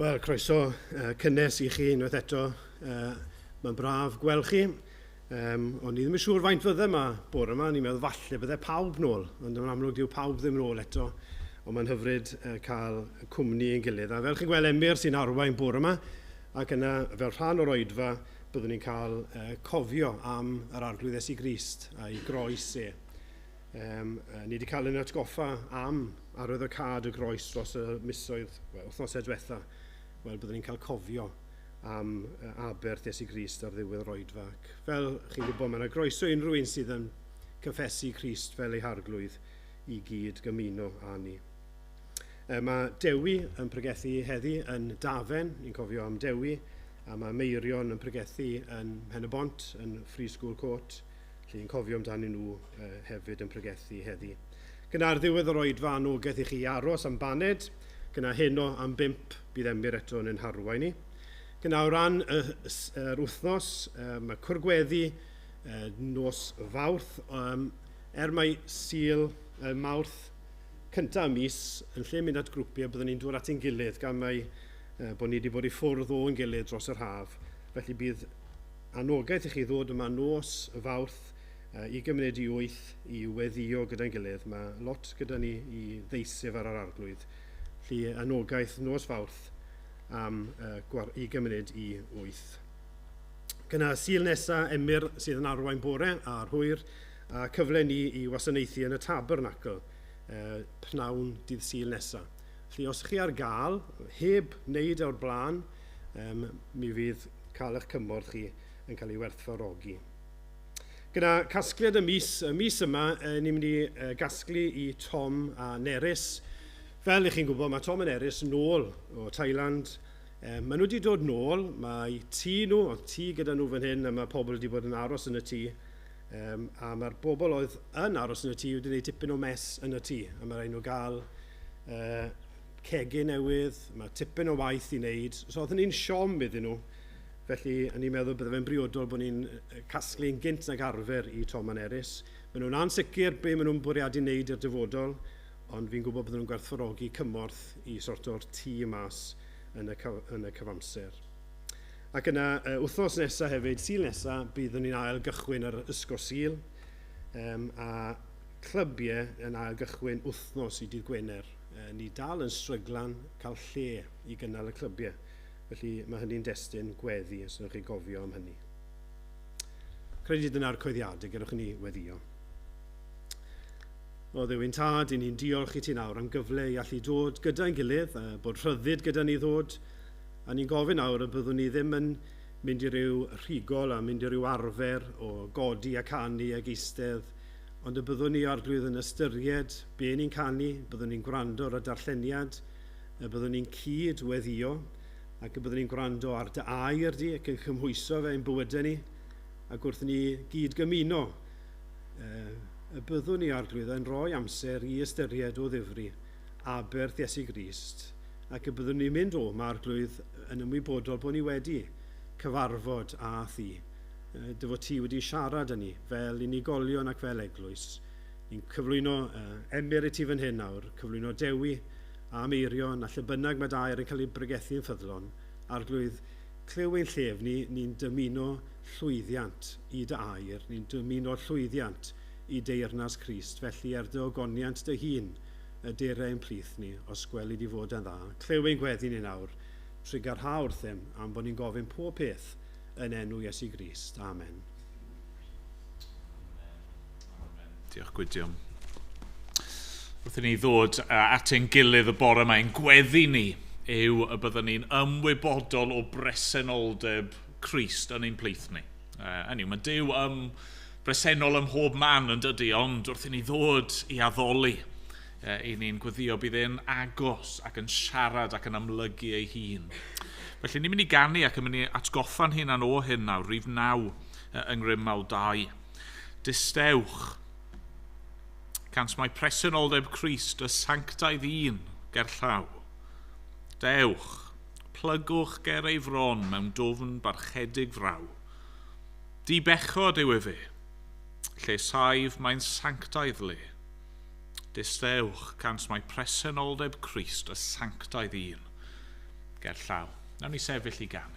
Wel, croeso cynnes i chi unwaith eto. Mae'n braf gweld chi. O'n i ddim yn siŵr faint fydde yma bore yma. O'n i'n meddwl falle bydde pawb nôl, ond yn amlwg dyw pawb ddim nôl eto. Ond mae'n hyfryd cael cwmni ein gilydd. A fel chi'n gweld, Emyr sy'n arwain bore yma, ac yna fel rhan o'r oedfa byddwn ni'n cael cofio am yr Arglwydd Iesu Grist a'i groes e. Ni wedi cael ein atgoffa am arwyddocâd y groes dros y misoedd, well, wythnosau diwetha. Wel, byddwn ni'n cael cofio am aberth Iesu Grist ar ddiwedd yr oedfa. Ac fel chi'n gwybod, mae yna groeso unrhyw un sydd yn cyffesu Crist fel ei harglwydd i gyd gymuno â ni. Mae Dewi yn pregethu heddi yn Dafen, ni'n cofio am Dewi, a mae Meirion yn pregethu yn Mhen y Bont, yn Free School Court. Felly yn cofio amdanyn nhw hefyd yn pregethu heddi. Gyda ar ddiwedd yr oedfa anogaeth i chi aros am baned, gyda heno am 5 bydd Emyr eto yn ein harwain ni. Gyda o ran yr wythnos, mae cwrgweddi nos Fawrth, er mai Sul Mawrth cyntaf y mis, yn lle mynd at grwpiau, byddwn ni'n dod at ein gilydd, gan mai bod ni wedi bod i ffwrdd o'n gilydd dros yr haf. Felly bydd anogaeth i chi ddod yma nos Fawrth i gymuned i 8 i weddïo gyda'n gilydd. Mae lot gyda ni i ddeisef ar yr Arglwydd. Felly anogaeth nos Fawrth am i gymuned i 8. Gyda Sul nesa, Emyr sydd yn arwain bore a'r hwyr, a cyfle ni i wasanaethu yn y Tabernacl pnawn dydd Sul nesa. Felly os chi ar gael, heb wneud o'r blaen, mi fydd cael eich cymorth chi yn cael ei werthfawrogi. Gyda casgliad y mis, y mis yma, ni'n mynd i gasglu i Tom a Nerys. Fel i chi'n gwybod, mae Tom a Nerys nôl o Thailand. Maen nhw wedi dod nôl, mae tŷ nhw, oedd tŷ gyda nhw fan hyn, a mae pobl wedi bod yn aros yn y tŷ. A mae'r bobl oedd yn aros yn y tŷ wedi gwneud tipyn o mess yn y tŷ, a mae rhaid nhw gael cegin newydd, mae tipyn o waith i wneud. So oedd hynny'n siom iddyn nhw. Felly, o'n i'n meddwl bydde fe'n briodol bod ni'n casglu'n gynt nag arfer i Tom a Nerys. Maen nhw'n ansicr be maen nhw'n bwriadu wneud i'r dyfodol, ond fi'n gwybod bydden nhw'n gwerthfawrogi cymorth i sorto'r tŷ mas yn y, yn y cyfamser. Ac yna, wythnos nesaf hefyd, Sul nesaf, byddwn ni'n ail gychwyn yr Ysgol Sul, a clybiau yn ail gychwyn wythnos i dydd Gwener. Ni dal yn stryglan cael lle i gynnal y clybiau. Felly mae hynny'n destun gweddi, os wnewch chi gofio am hynny. Credu dyna'r coeddiadau, gadewch i ni weddio. O Dduw ein Tad, i ni'n diolch i ti nawr am gyfle i allu dod gyda'n gilydd, bod rhyddid gyda ni ddod, a ni'n gofyn nawr y byddwn ni ddim yn mynd i ryw rhigol a mynd i ryw arfer o godi a canu ag eistedd, ond y byddwn ni, Arglwydd, yn ystyried be ni'n canu, byddwn ni'n gwrando ar y darlleniad, y byddwn ni'n cyd weddio, ac y byddwn ni'n gwrando ar dy air di ac yn cymhwyso fe ein bywydau ni, ac wrth ni gyd gymuno, y byddwn ni, Arglwydd, yn rhoi amser i ystyried o ddifri aberth Iesu Grist, ac y byddwn ni'n mynd o, mae Arglwydd, yn ymwybodol bod ni wedi cyfarfod â thi. Dy fod ti wedi siarad â ni fel unigolion ac fel eglwys. Ni'n cyflwyno Emyr i ti fan hyn nawr, cyflwyno Dewi a Meirion a lle bynnag mae dair yn cael ei bregethu yn ffyddlon. Arglwydd, clyw ein llef ni, ni'n dymuno llwyddiant i dy air, ni'n dymuno llwyddiant i deyrnas Crist, felly er dy ogoniant dy hun, y dere ein plith ni, os gweli di fod yn dda. Clyw ein gweddi ni nawr, trugarha wrthym am bod ni'n gofyn pob peth yn enw Iesu Grist. Amen. Amen. Diolch Gwydion. Wrth i ni ddod at ein gilydd y bore yma, ein gweddi ni yw y byddwn ni'n ymwybodol o bresenoldeb Crist yn ein plith ni. Hynny yw, mae Duw ym bresennol ym mhob man yn dydy, ond wrth i ni ddod i addoli, i ni'n gweddio bydd e'n agos ac yn siarad ac yn amlygu ei hun. Felly ni'n mynd i ganu ac yn mynd i atgoffa'n hunan o hyn nawr, rhif 9 yng Ngrym Mawl 2. Distewch. Cant mae presenoldeb Crist y sanctaidd un gerllaw. Dewch, plygwch ger ei fron mewn dwfn barchedig fraw. Di bechod yw efe, lle saif mae'n sanctaidd le. Distewch, cant mae presenoldeb Crist y sanctaidd un. ger llaw. Nawn ni sefyll i ganu.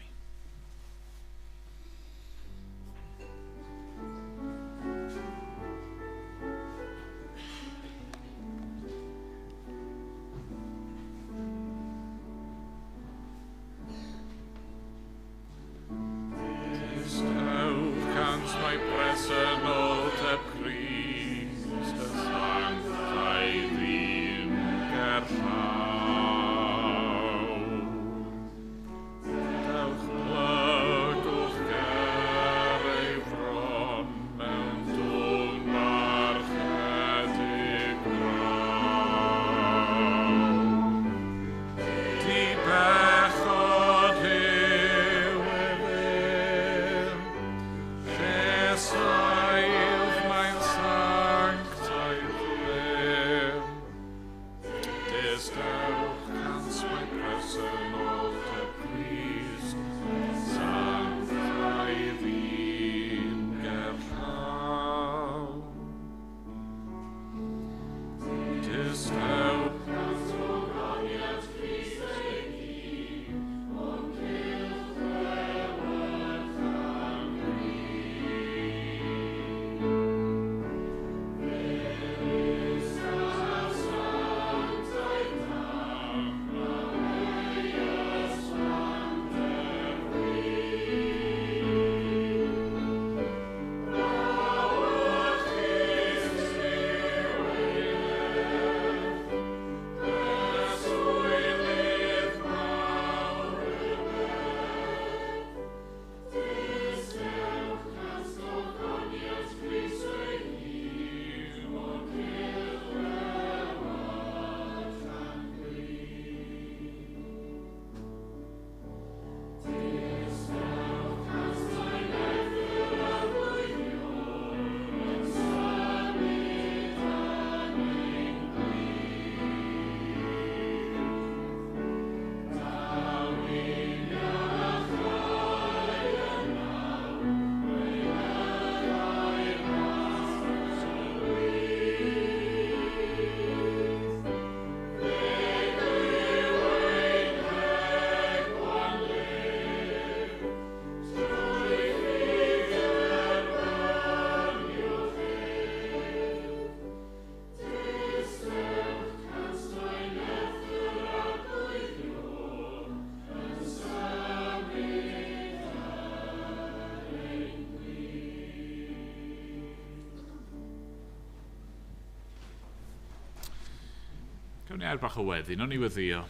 Gawn ni air bach o weddi, nawn ni weddio.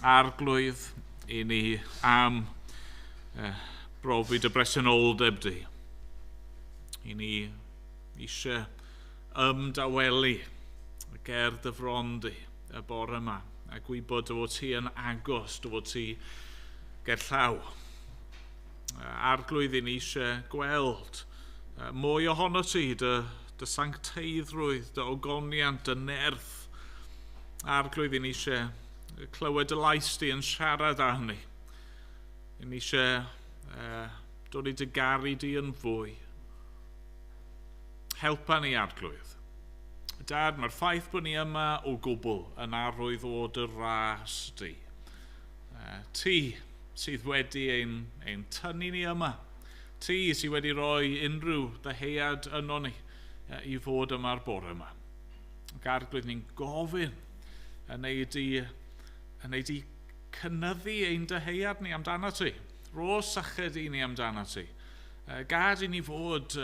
Arglwydd i ni am brofi dy bresenoldeb di. I ni eisiau ymdawelu ger dy fron di y bore yma a gwybod dy fod ti yn agos, dy fod ti ger llaw. Arglwydd i ni eisiau gweld mwy ohono ti, dy sancteiddrwydd, dy ogoniant, dy nerth. Arglwydd, i ni eisiau clywed y lais di yn siarad â hynny. I ni eisiau dod i dy garu di yn fwy. Helpa ni, Arglwydd. Dad, mae'r ffaith bod ni yma o gwbl yn arwydd o dy ras di. Ti sydd wedi ein tynnu ni yma. Ti sydd wedi rhoi unrhyw ddyhead yno ni i fod yma'r bore yma. Ac Arglwydd, ni'n gofyn yn ei di cynyddu ein dyhead ni amdano ti. Rho syched i ni amdano ti. Gad i ni fod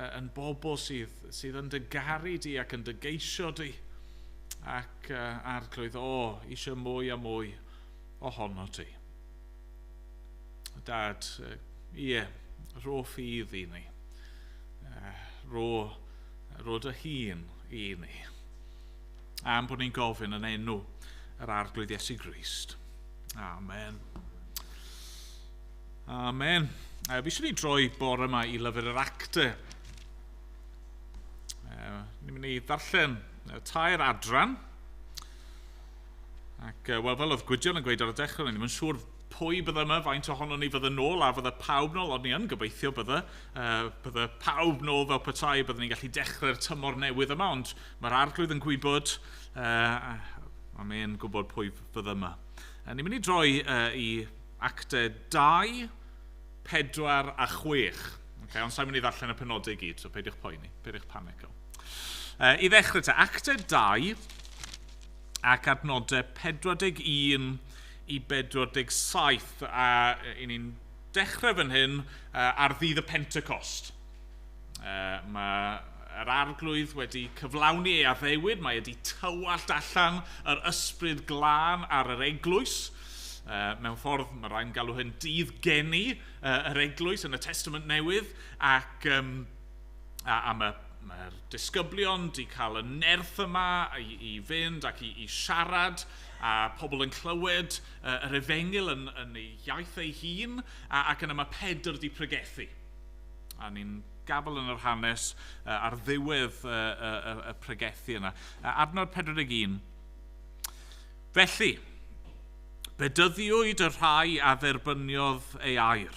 yn bobl sydd yn dy garu di ac yn dy geisio di. Ac Arglwydd, eisiau mwy a mwy ohono ti. Dad, ie, rho ffydd i ni. Rho dy hun i ni. Am bod ni'n gofyn yn enw yr Arglwydd Iesu Grist. Amen. Amen. Fi eisiau ni droi bore yma i lyfr yr Actau. Ni'n mynd i ddarllen 3 adran. Ac wel, fel oedd Gwydion yn gweud ar y dechrau, ni ddim yn siŵr pwy bydde yma, faint ohono ni fydde nôl, a fydde pawb nôl, ond ni yn gobeithio bydde pawb nôl fel petai, bydde ni'n gallu dechrau'r tymor newydd yma, ond mae'r Arglwydd yn gwybod, Mae me'n gwybod pwy fydd yma. Ni'n mynd i droi i actau 2, 4 a 6. Okay, ond sa'n mynd i ddarllen y penodau i gyd, so peidiwch poeni, peidiwch panico. I ddechrau te, actau 2 ac adnodau 41 i 47, a i ni'n dechrau fan hyn ar ddydd y Pentecost. Mae yr arglwydd wedi cyflawni ei addewid, mae wedi tywallt allan yr ysbryd glân ar yr eglwys. Mewn ffordd, mae rhai'n galw hyn dydd geni yr eglwys yn y Testament Newydd, ac a mae'r disgyblion wedi cael y nerth yma i fynd ac i siarad, a pobl yn clywed yr efengyl yn ei iaith ei hun, ac yna mae Pedr wedi pregethu. A ni'n gafel yn yr hanes ar ddiwedd y pregethu yna. Adnod 41. Felly, bedyddiwyd y rhai a dderbyniodd ei air,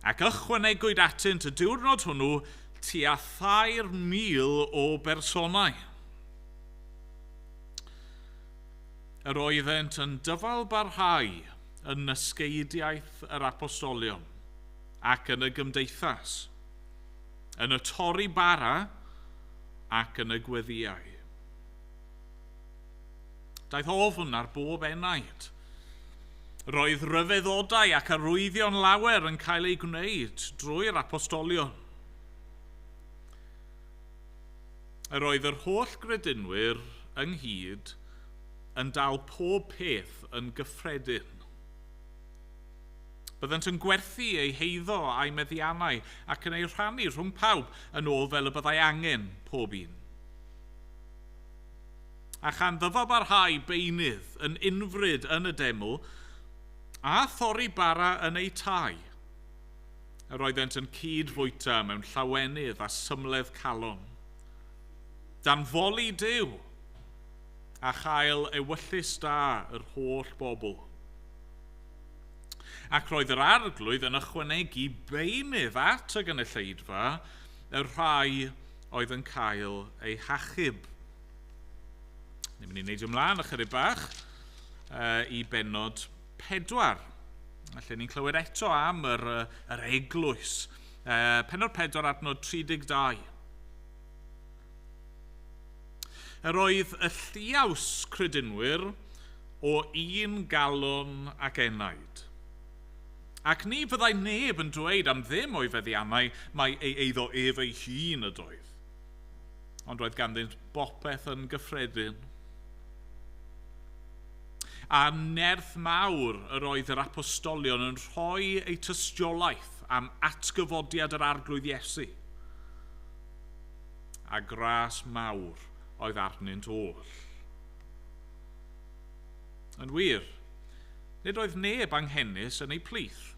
ac ychwanegwyd atynt y diwrnod hwnnw tua 3,000 o bersonau. Yr oeddent yn dyfal barhau yn nysgeidiaeth yr apostolion ac yn y gymdeithas, yn y torri bara ac yn y gweddïau. Daeth ofn ar bob enaid. Roedd rhyfeddodau ac arwyddion lawer yn cael eu gwneud drwy'r apostolion. Yr oedd yr holl gredinwyr ynghyd yn dal pob peth yn gyffredin. Byddent yn gwerthu eu heiddo a'u meddiannau ac yn eu rhannu rhwng pawb yn ôl fel y byddai angen pob un. A chan ddyfalbarhau beunydd yn unfryd yn y deml a thorri bara yn eu tai, yr oeddent yn cyd-fwyta mewn llawenydd a symledd calon, dan foli Duw a chael ewyllys da yr holl bobl. Ac roedd yr arglwydd yn ychwanegu beunydd at y gynulleidfa y rhai oedd yn cael eu hachub. Ni'n mynd i neidio ymlaen ychydig bach i bennod 4. Felly ni'n clywed eto am yr eglwys. Pennod 4 adnod 32. Yr oedd y lliaws credinwyr o un galon ac enaid. Ac ni fyddai neb yn dweud am ddim o'i feddiannau mai ei eiddo ef ei hun ydoedd. Ond roedd ganddynt bopeth yn gyffredin. A nerth mawr yr oedd yr apostolion yn rhoi eu tystiolaeth am atgyfodiad yr arglwydd Iesu. A gras mawr oedd arnynt oll. Yn wir, nid oedd neb anghenus yn eu plith,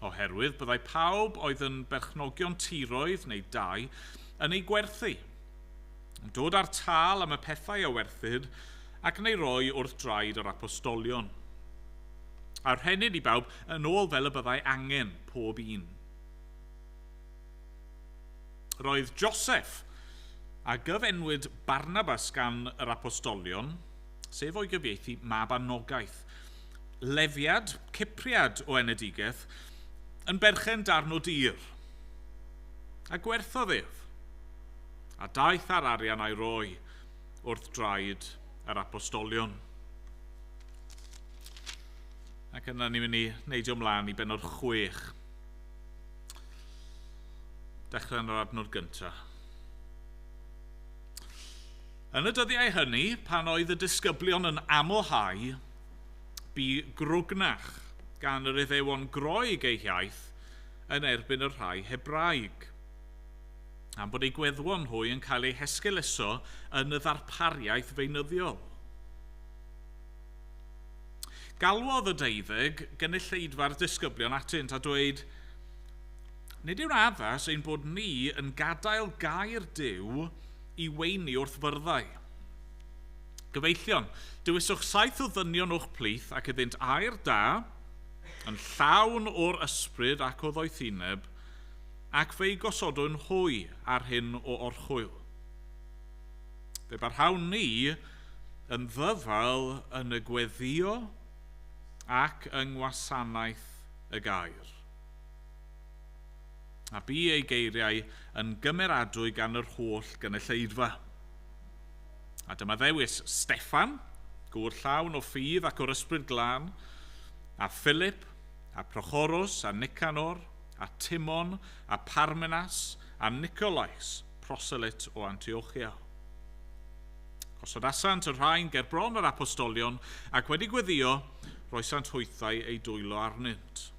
oherwydd byddai pawb oedd yn berchnogion tiroedd neu dai yn ei gwerthu, yn dod â'r tâl am y pethau a werthid ac yn ei roi wrth draed yr apostolion. A rhennid i bawb yn ôl fel y byddai angen pob un. Roedd Joseph, a gyfenwyd Barnabas gan yr apostolion, sef o'i gyfieithu mab anogaeth, Lefiad, Cypriad o enedigaeth, yn berchen darn o dir. A gwerthodd ef, a daeth â'r arian a'i roi wrth draed yr apostolion. Ac yna ni'n mynd i neidio ymlaen i bennod 6. Dechrau yn yr adnod gyntaf. Yn y dyddiau hynny, pan oedd y disgyblion yn amlhau, bu grwgnach gan yr Iddewon Groeg eu hiaith yn erbyn y rhai Hebraeg, am bod eu gweddwon hwy yn cael eu hesgeuluso yn y ddarpariaeth feunyddiol. Galwodd y deuddeg gynulleidfa'r disgyblion atynt a dweud, Nid yw'n addas ein bod ni yn gadael gair Duw i weini wrth fyrddau. Gyfeillion, dewiswch 7 o ddynion o'ch plith ac iddynt air da, yn llawn o'r ysbryd ac o ddoethineb, ac fe'i gosodwn hwy ar hyn o orchwyl. Fe barhawn ni yn ddyfal yn y gweddio ac yng ngwasanaeth y gair. A bu ei geiriau yn gymeradwy gan yr holl gynulleidfa. A dyma ddewis Steffan, gŵr llawn o ffydd ac o'r ysbryd glân, a Philip, a Prochorus, a Nicanor, a Timon, a Parmenas, a Nicolais, proselyt o Antiochia. Gosodasant y rhain ger bron yr apostolion ac wedi gweddio, roesant hwythau eu dwylo arnynt.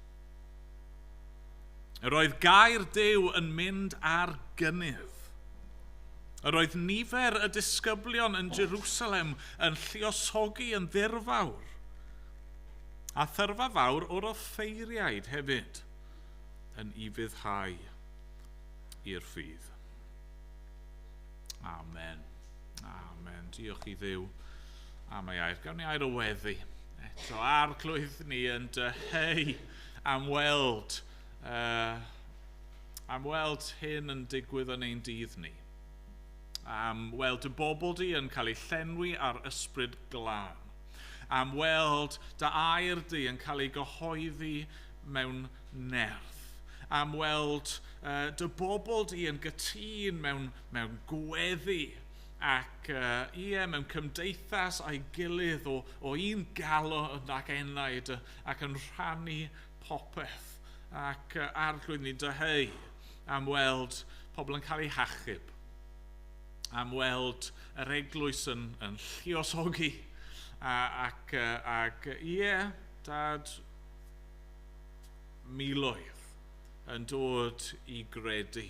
Yr oedd gair Duw yn mynd ar gynnydd. Yr oedd nifer y disgyblion yn Jerusalem yn lluosogi yn ddirfawr. A thyrfa fawr o'r offeiriaid hefyd yn ufuddhau i'r ffydd. Amen. Amen. Diolch i Dduw am ei air. Gawn ni air o weddi. Eto, Arglwydd, ni yn dyheu am weld hyn yn digwydd yn ein dydd ni. Am weld y bobl di yn cael ei llenwi ar ysbryd glân. Am weld dy air di yn cael ei gyhoeddi mewn nerth. Am weld dy bobl di yn gytûn mewn gweddi ac ie, mewn cymdeithas a'i gilydd o un galon ac enaid ac yn rhannu popeth. Ac Arglwydd, ni'n dyheu am weld pobl yn cael eu hachub, am weld yr eglwys yn lluosogi ac ie, Dad, miloedd yn dod i gredu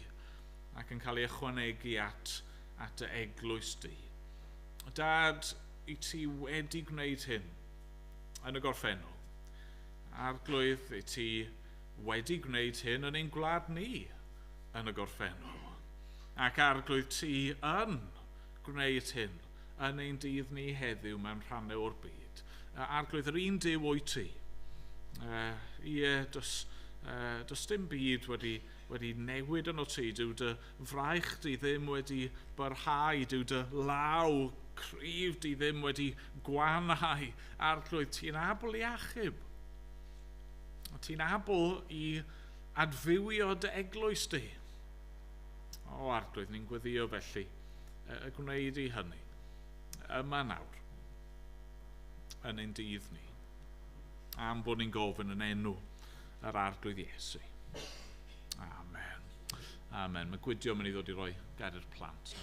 ac yn cael ei ychwanegu at y eglwys di. Dad, i ti wedi gwneud hyn yn y gorffennol. Arglwydd, i ti wedi gwneud hyn yn ein gwlad ni yn y gorffennol. Ac Arglwydd, ti yn gwneud hyn yn ein dydd ni heddiw mewn rhannau o'r byd. Arglwydd, yr un Duw wyt ti. Ie, does dim byd wedi newid yn o ti. Dyw dy fraich di ddim wedi byrhau. Dyw dy law cryf di ddim wedi gwanhau. Arglwydd, ti'n abl i achub. Ti'n abl i adfywio dy eglwys di. O, Arglwydd, ni'n gweddio felly y gwneud i hynny yma nawr yn ein dydd ni, am bod ni'n gofyn yn enw yr Arglwydd Iesu. Amen. Amen. Mae Gwydio yn mynd i ddod i roi gair i'r plant.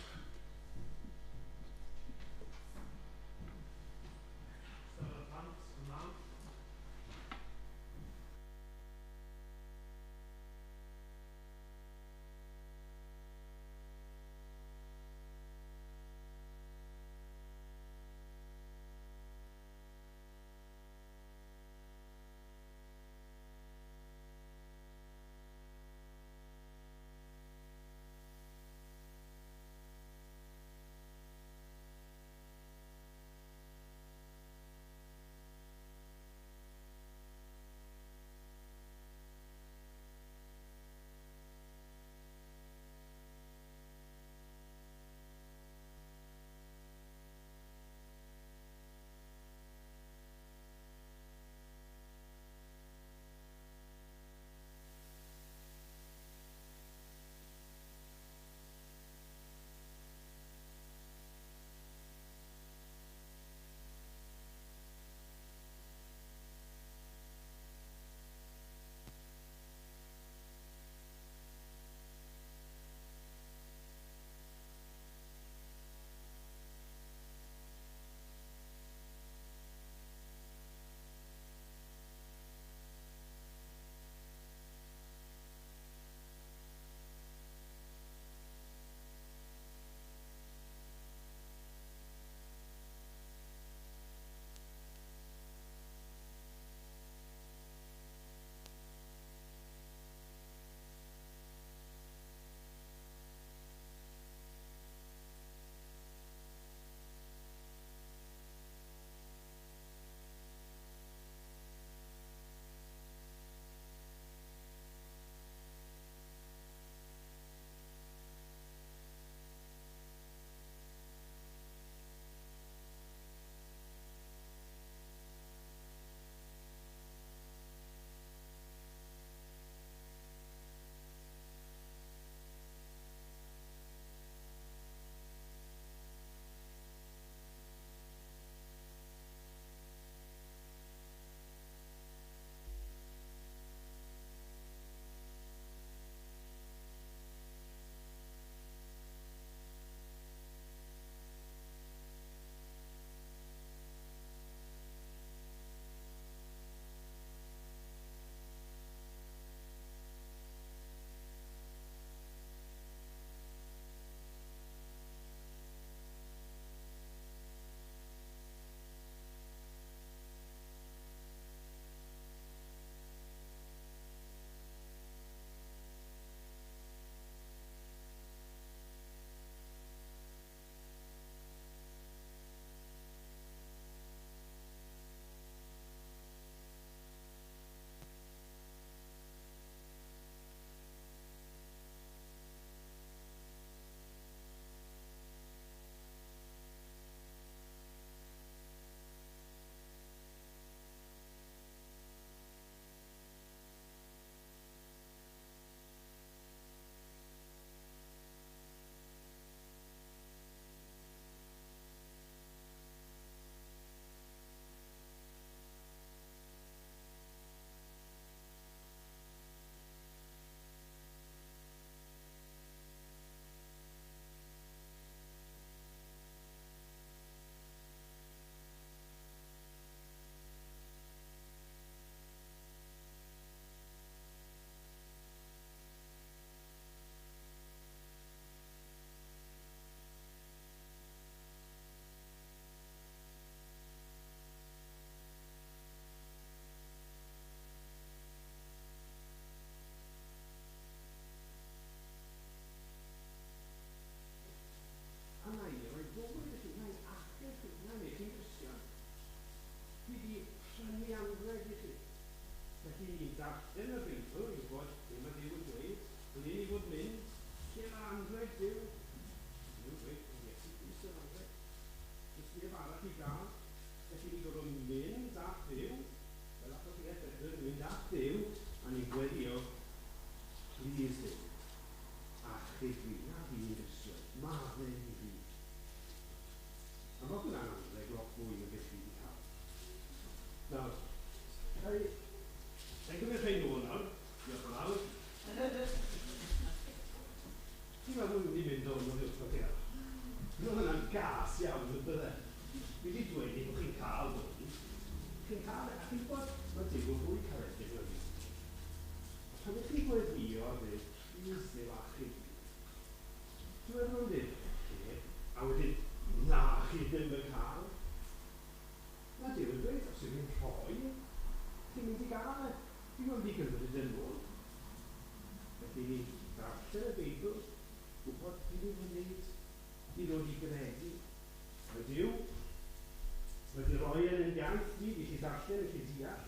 iaith ni, fi chi darllen, fi chi deall.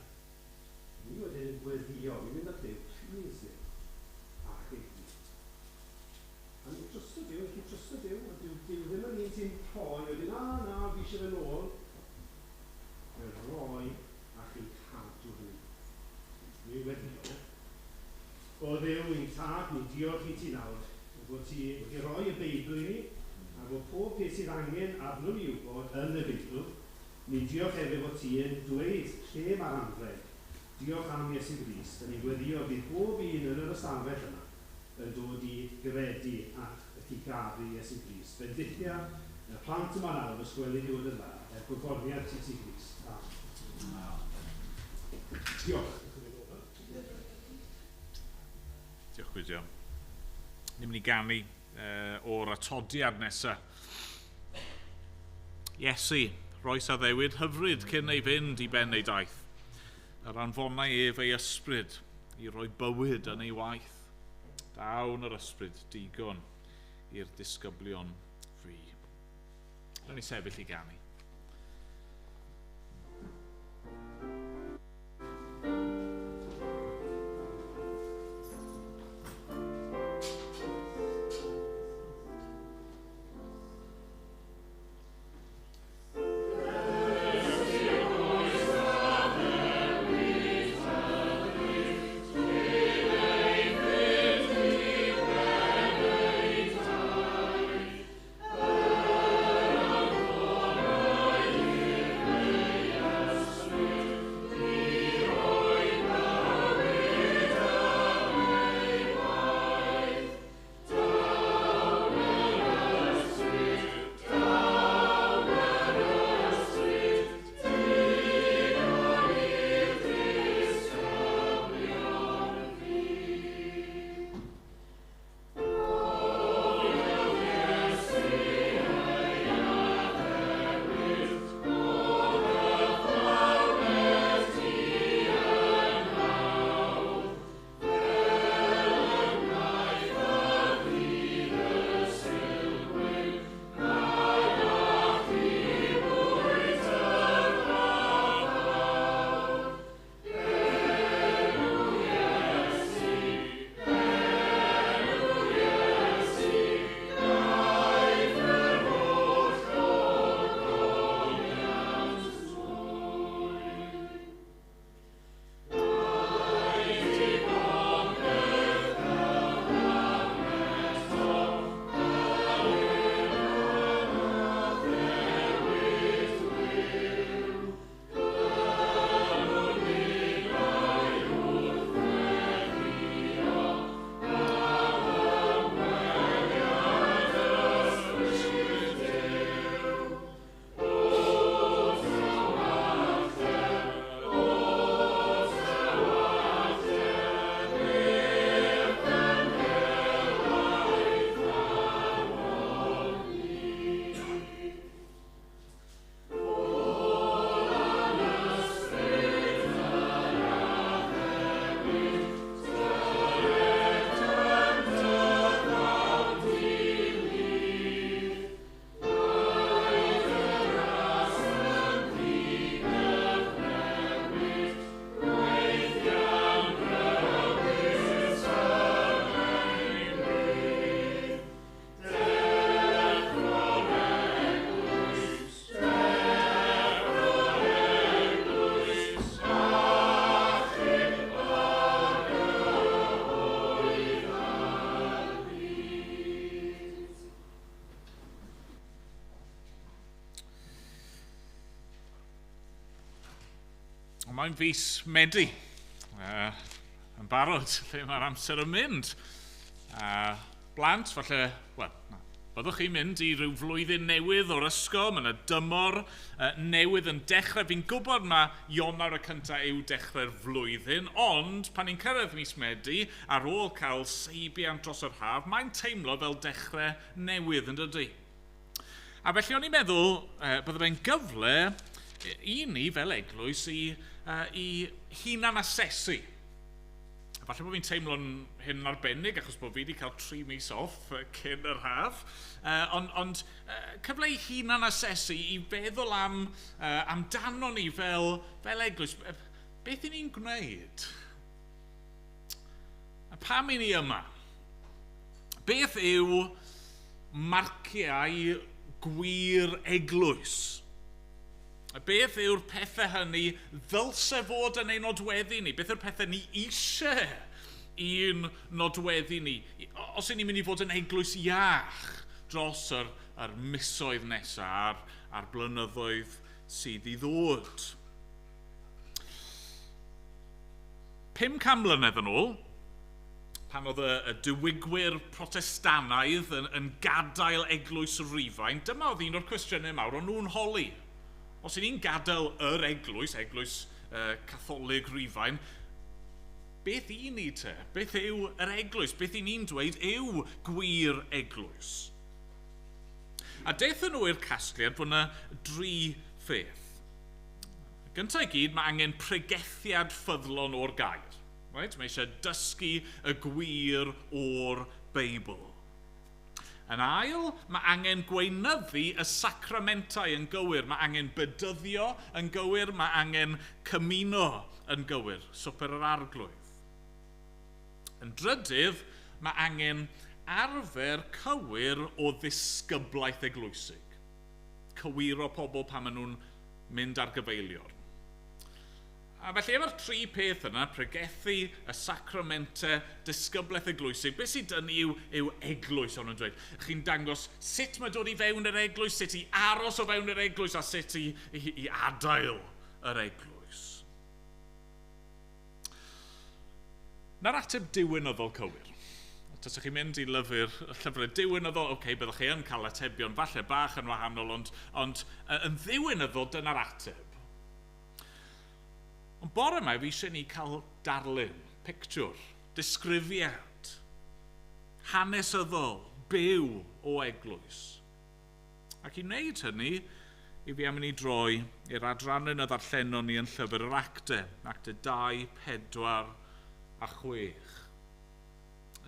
Ni wedyn yn gweddio, ni'n mynd at Dduw, please Dduw, achub ni. A ni'n trysto Duw, ni'n trysto Duw, a Duw, Duw ddim yn un sy'n rhoi, wedyn, na, na, fi eisiau fe nôl. Mae'n rhoi a chi'n cadw hynny. Ni'n weddio. O Dduw, i'n tad, ni'n diolch i ti nawr, bod ti wedi rhoi y Beibl i ni, a bod pob peth sydd angen arno ni wybod yn y Beibl. Ni'n diolch hefyd bod ti yn dweud lle mae'r anrheg. Diolch am Iesu Grist, a ni'n gweddio bydd pob un yn yr ystafell yma yn dod i gredu ac i garu Iesu Grist. Bendithia y plant yma nawr, os gweli di fod yn dda, er gogoniant Iesu Grist. Amen. Diolch. Diolch Gwydion. Ni'n mynd i ganu o'r atodiad nesaf. Iesu, roes addewid hyfryd cyn ei fynd i ben ei daith. Yr anfonau ef ei ysbryd i roi bywyd yn ei waith. Dawn yr ysbryd digon i'r disgyblion fu. Rhaid ni sefyll i ganu. Mae'n fis Medi, yn barod, lle mae'r amser yn mynd. Blant, falle, wel, byddwch chi'n mynd i ryw flwyddyn newydd o'r ysgol, mae yna dymor newydd yn dechrau. Fi'n gwybod mae Ionawr y cyntaf yw dechrau'r flwyddyn, ond pan ni'n cyrraedd mis Medi, ar ôl cael seibiant dros yr haf, mae'n teimlo fel dechrau newydd, yn dydy? A felly o'n i'n meddwl bydde fe'n gyfle i ni fel eglwys i hunan-asesu. A falle bod fi'n teimlo'n hyn yn arbennig achos bod fi wedi cael 3 mis off cyn yr haf. Ond cyfle i hunan asesu, i feddwl amdano ni fel eglwys. Beth i ni'n gwneud? A pam i ni yma? Beth yw marciau gwir eglwys? A beth yw'r pethau hynny ddylse fod yn ein nodweddu ni? Beth yw'r pethau ni eisiau i'n nodweddu ni? Os y'n ni'n mynd i fod yn eglwys iach dros yr misoedd nesaf a'r blynyddoedd sydd i ddod. 500 mlynedd yn ôl, pan oedd y diwygwyr Protestanaidd yn gadael eglwys Rufain, dyma oedd un o'r cwestiynau mawr o'n nhw'n holi. Os y'n ni'n gadael yr eglwys, eglwys Catholig Rufain, beth i ni te? Beth yw yr eglwys? Beth i ni'n dweud yw gwir eglwys? A daethon nhw i'r casgliad fod yna 3 pheth. Gyntaf i gyd, mae angen pregethiad ffyddlon o'r gair. Right? Mae eisiau dysgu y gwir o'r Beibl. Yn ail, mae angen gweinyddu y sacramentau yn gywir. Mae angen bedyddio yn gywir, mae angen cymuno yn gywir, swper yr arglwydd. Yn drydydd, mae angen arfer cywir o ddisgyblaeth eglwysig. Cywiro pobl pan maen nhw'n mynd ar gyfeiliorn. A felly efo'r 3 peth yna, pregethu, y sacramentau, disgyblaeth eglwysig, beth sydd dyn ni yw eglwys, o'n nhw'n dweud. Chi'n dangos sut mae dod i fewn yr eglwys, sut i aros o fewn yr eglwys, a sut i adael yr eglwys. Na'r ateb diwinyddol cywir. Taswch chi'n mynd i llyfrau diwinyddol, oce, byddwch chi yn cael atebion falle bach yn wahanol, ond yn ddiwinyddol dyna'r ateb. Ond bore yma, fi eisiau ni cael darlun, pictiwr, disgrifiad, hanesyddol, byw o eglwys. Ac i wneud hynny, i fi am i ni droi i'r adrannau a ddarllenon ni yn llyfr yr Actau, Actau 2, 4 a 6.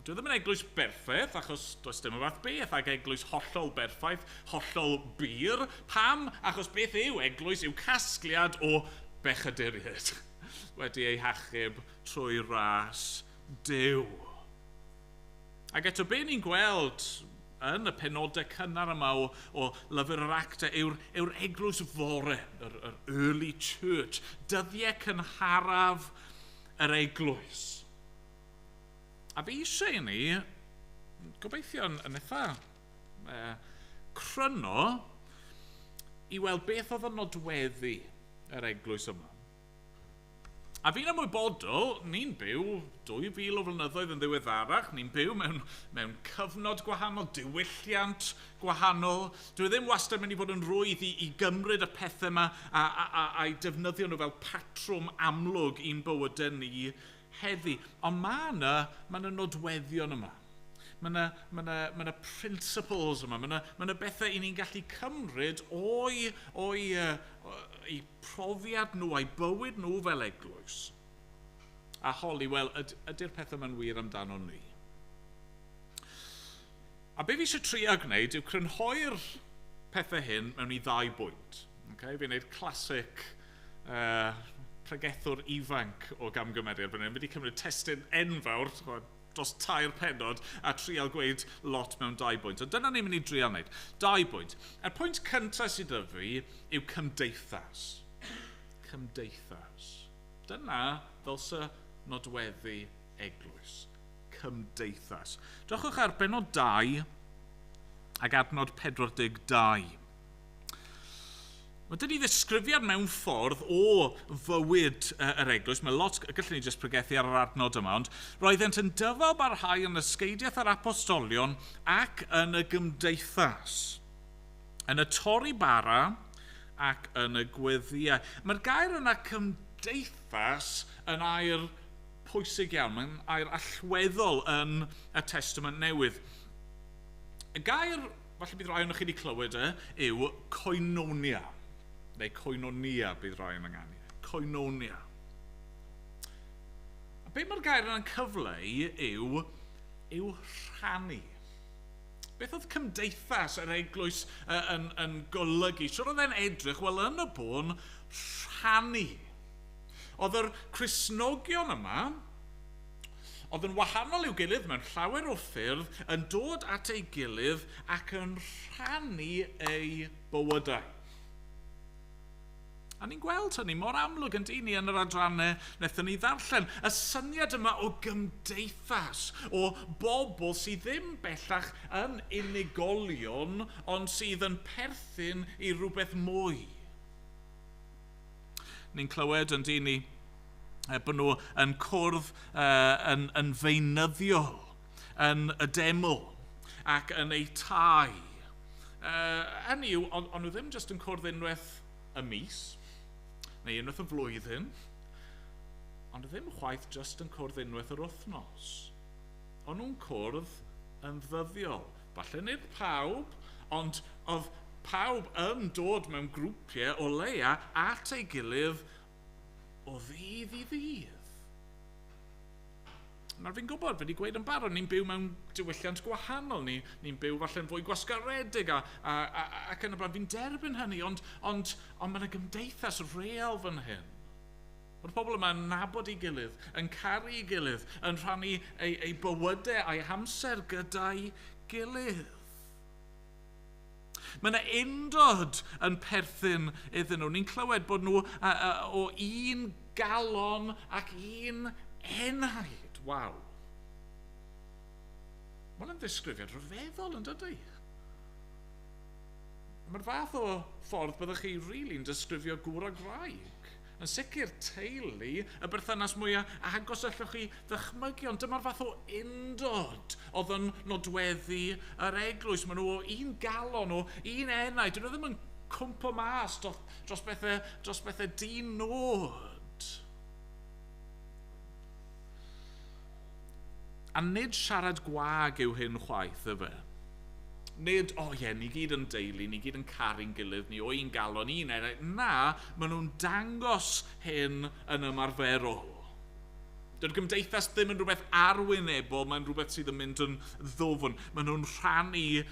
Dwi ddim yn eglwys berffaith, achos does dim y fath beth ag eglwys hollol berffaith, hollol bur. Pam? Achos beth yw eglwys yw casgliad o bechaduriaid wedi ei hachub trwy ras Duw. Ac eto, be ni'n gweld yn y penodau cynnar yma o lyfr yr Actau yw'r eglwys fore, yr early church, dyddiau cynharaf yr eglwys. A fi eisiau i ni, gobeithio yn eitha cryno, i weld beth oedd yn nodweddu yr eglwys yma. A fi'n ymwybodol, ni'n byw 2000 o flynyddoedd yn ddiweddarach, ni'n byw mewn cyfnod gwahanol, diwylliant gwahanol. Dwi ddim wastad yn mynd i fod yn rwydd i gymryd y pethau yma a'i defnyddio nhw fel patrwm amlwg i'n bywydau ni heddi. Ond mae yna nodweddion yma. Mae yna principles yma, mae yna bethau i ni'n gallu cymryd o'i profiad nhw, a'i bywyd nhw fel eglwys. A holi, wel, ydy'r pethau yma'n wir amdano ni? A be fi eisiau trio gwneud yw crynhoi'r pethau hyn mewn i 2 bwynt. Okay? Fi'n gwneud classic pregethwr ifanc o gamgymeriad fan hyn. Fi wedi cymryd testun enfawr, dros 3 pennod, a trial gweud lot mewn 2 bwynt. So dyna ni'n mynd i drial wneud. 2 bwynt. A'r pwynt cyntaf sydd 'da fi yw cymdeithas. Cymdeithas. Dyna ddylse nodweddu eglwys. Cymdeithas. Drychwch ar bennod 2 ac adnod 42. Mae dyn ni ddisgrifiad mewn ffordd o fywyd yr eglwys. Mae lot, gallwn ni jyst pregethu ar yr adnod yma, ond roeddent yn dyfal barhau yn ysgeidiaeth yr apostolion ac yn y gymdeithas, yn y torri bara ac yn y gweddiau. Mae'r gair yna cymdeithas yn air pwysig iawn, mae'n air allweddol yn y Testament Newydd. Y gair, falle bydd rai ohonoch chi wedi clywed e, yw koinonia. Neu koinonia bydd rai yn ynganu. Koinonia. Be mae'r gair yna'n cyfleu yw rhannu. Beth oedd cymdeithas yr eglwys yn golygu? Siwr oedd e'n edrych? Wel, yn y bôn, rhannu. Oedd yr Cristnogion yma, oedd yn wahanol i'w gilydd mewn llawer o ffyrdd, yn dod at ei gilydd ac yn rhannu eu bywydau. A ni'n gweld hynny mor amlwg yn dyn ni yn yr adrannau wnaethon ni ddarllen. Y syniad yma o gymdeithas, o bobl sydd ddim bellach yn unigolion, ond sydd yn perthyn i rhywbeth mwy. Ni'n clywed yn dyn ni bod nhw yn cwrdd yn feunyddiol, yn y deml ac yn eu tai. Hynny yw, ond nhw ddim jyst yn cwrdd unwaith y mis, neu unwaith y flwyddyn, ond ddim chwaith jyst yn cwrdd unwaith yr wythnos. O'n nhw'n cwrdd yn ddyddiol. Falle nid pawb, ond oedd pawb yn dod mewn grwpiau o leia at ei gilydd o ddydd i ddydd. Nawr fi'n gwybod, fi wedi gweud yn barod, ni'n byw mewn diwylliant gwahanol, ni'n byw falle'n fwy gwasgaredig ac yn y blaen, fi'n derbyn hynny, ond mae yna gymdeithas real fan hyn. Mae'r pobl yma'n nabod ei gilydd, yn caru ei gilydd, yn rhannu ei bywydau a'i hamser gyda'i gilydd. Mae yna undod yn perthyn iddyn nhw. Ni'n clywed bod nhw o un galon ac un enaid. Waw. Mae hwnna'n ddisgrifiad rhyfeddol yn dydy? Mae'r fath o ffordd byddwch chi rili'n disgrifio gŵr a gwraig. Yn sicr teulu, y berthynas mwyaf agos allwch chi ddychmygu, ond dyma'r fath o undod oedd yn nodweddu yr eglwys. Maen nhw o un galon, o un enaid. Dyn nhw ddim yn cwmpo mas dros bethau di-nod. A nid siarad gwag yw hyn chwaith, yfe. Nid, o ie, ni gyd yn deulu, ni gyd yn caru'n gilydd, ni o un galon, un enaid. Na, maen nhw'n dangos hyn yn ymarferol. Dyw'r gymdeithas ddim yn rhywbeth arwynebol, mae'n rhywbeth sydd yn mynd yn ddwfn. Maen nhw'n rhannu,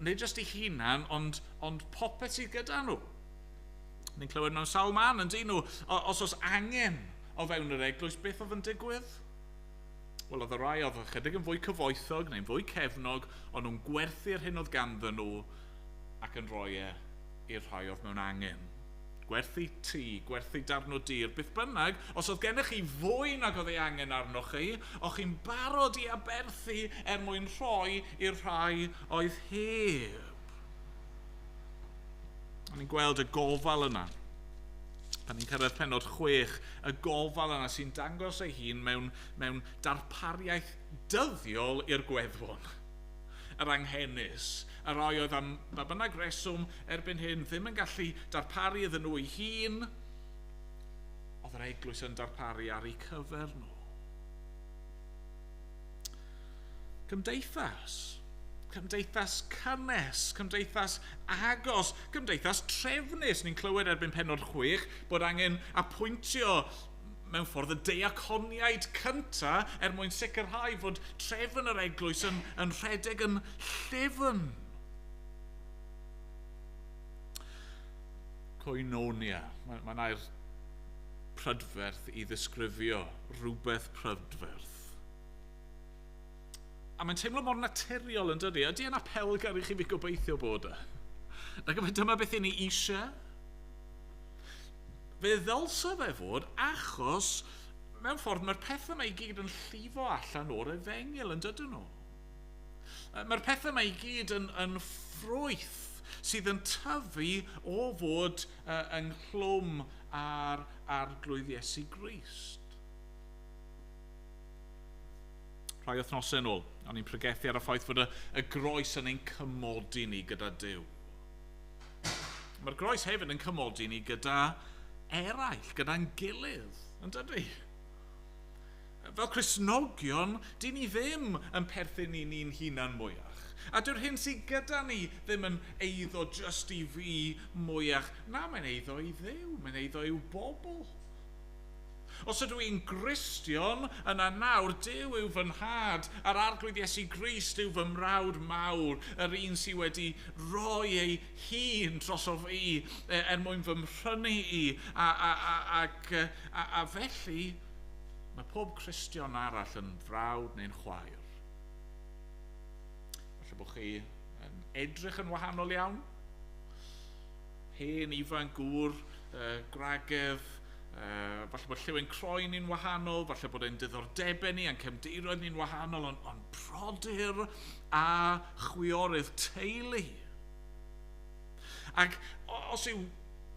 nid jyst eu hunan, ond popeth sydd gyda nhw. Ni'n clywed mewn sawl man yn dyn nhw, os oes angen o fewn yr eglwys, beth oedd yn digwydd? Wel, oedd y rai oedd ychydig yn fwy cyfoethog neu'n fwy cefnog, ond nhw'n gwerthu'r hyn oedd ganddyn nhw ac yn rhoi e i'r rhai oedd mewn angen. Gwerthu tŷ, gwerthu darn o dir, beth bynnag, os oedd gennych chi fwy nag oedd ei angen arnoch chi, o'ch chi'n barod i aberthu er mwyn rhoi i'r rhai oedd heb. O'n i'n gweld y gofal yna. Pan ni'n cyrraedd pennod 6, y gofal yna sy'n dangos ei hun mewn darpariaeth dyddiol i'r gweddwon, yr anghenus, y rhai oedd am ba bynnag reswm erbyn hyn ddim yn gallu darparu iddyn nhw eu hun, oedd yr eglwys yn darparu ar eu cyfer nhw. Cymdeithas. Cymdeithas cynnes, cymdeithas agos, cymdeithas trefnus. Ni'n clywed erbyn pennod 6 bod angen apwyntio mewn ffordd y diaconiaid cynta er mwyn sicrhau fod trefn yr eglwys yn rhedeg yn llyfn. Koinonia. Mae'n air prydferth i ddisgrifio rhywbeth prydferth. A mae'n teimlo mor naturiol yn dydy. Ydy e'n apelgar i chi fi gobeithio bod e? Ac dyma beth i ni eisiau. Fe ddylse fe fod achos mewn ffordd mae'r pethau yma i gyd yn llifo allan o'r efengyl yn dydyn nhw. Mae'r pethau yma i gyd yn ffrwyth sydd yn tyfu o fod ynghlwm ar Arglwydd Iesu Grist. Rhai wythnosau yn ôl, o'n i'n pregethu ar y ffaith fod y groes yn ein cymodi ni gyda Duw. Mae'r groes hefyd yn cymodi ni gyda eraill, gyda'n gilydd, yn dydy? Fel Cristnogion, dyn ni ddim yn perthyn i ni'n hunan mwyach. A dyw'r hyn sydd gyda ni ddim yn eiddo jyst i fi mwyach. Na, mae'n eiddo i Dduw, mae'n eiddo i'w bobl. Os ydw i'n Gristion, yna nawr Duw yw fy nhad, a'r Arglwydd Iesu Grist yw fy mrawd mawr, yr un sydd wedi rhoi ei hun drosof i er mwyn fy mhrynu i. A felly, mae pob Cristion arall yn frawd neu'n chwaer. Falle bod chi yn edrych yn wahanol iawn. Hen, ifanc, gŵr, gwragedd, falle bod lliw ein croen ni'n wahanol, falle bod ein diddordebau ni a'n cefndiroedd ni'n wahanol, ond brodyr a chwiorydd, teulu. Ac os yw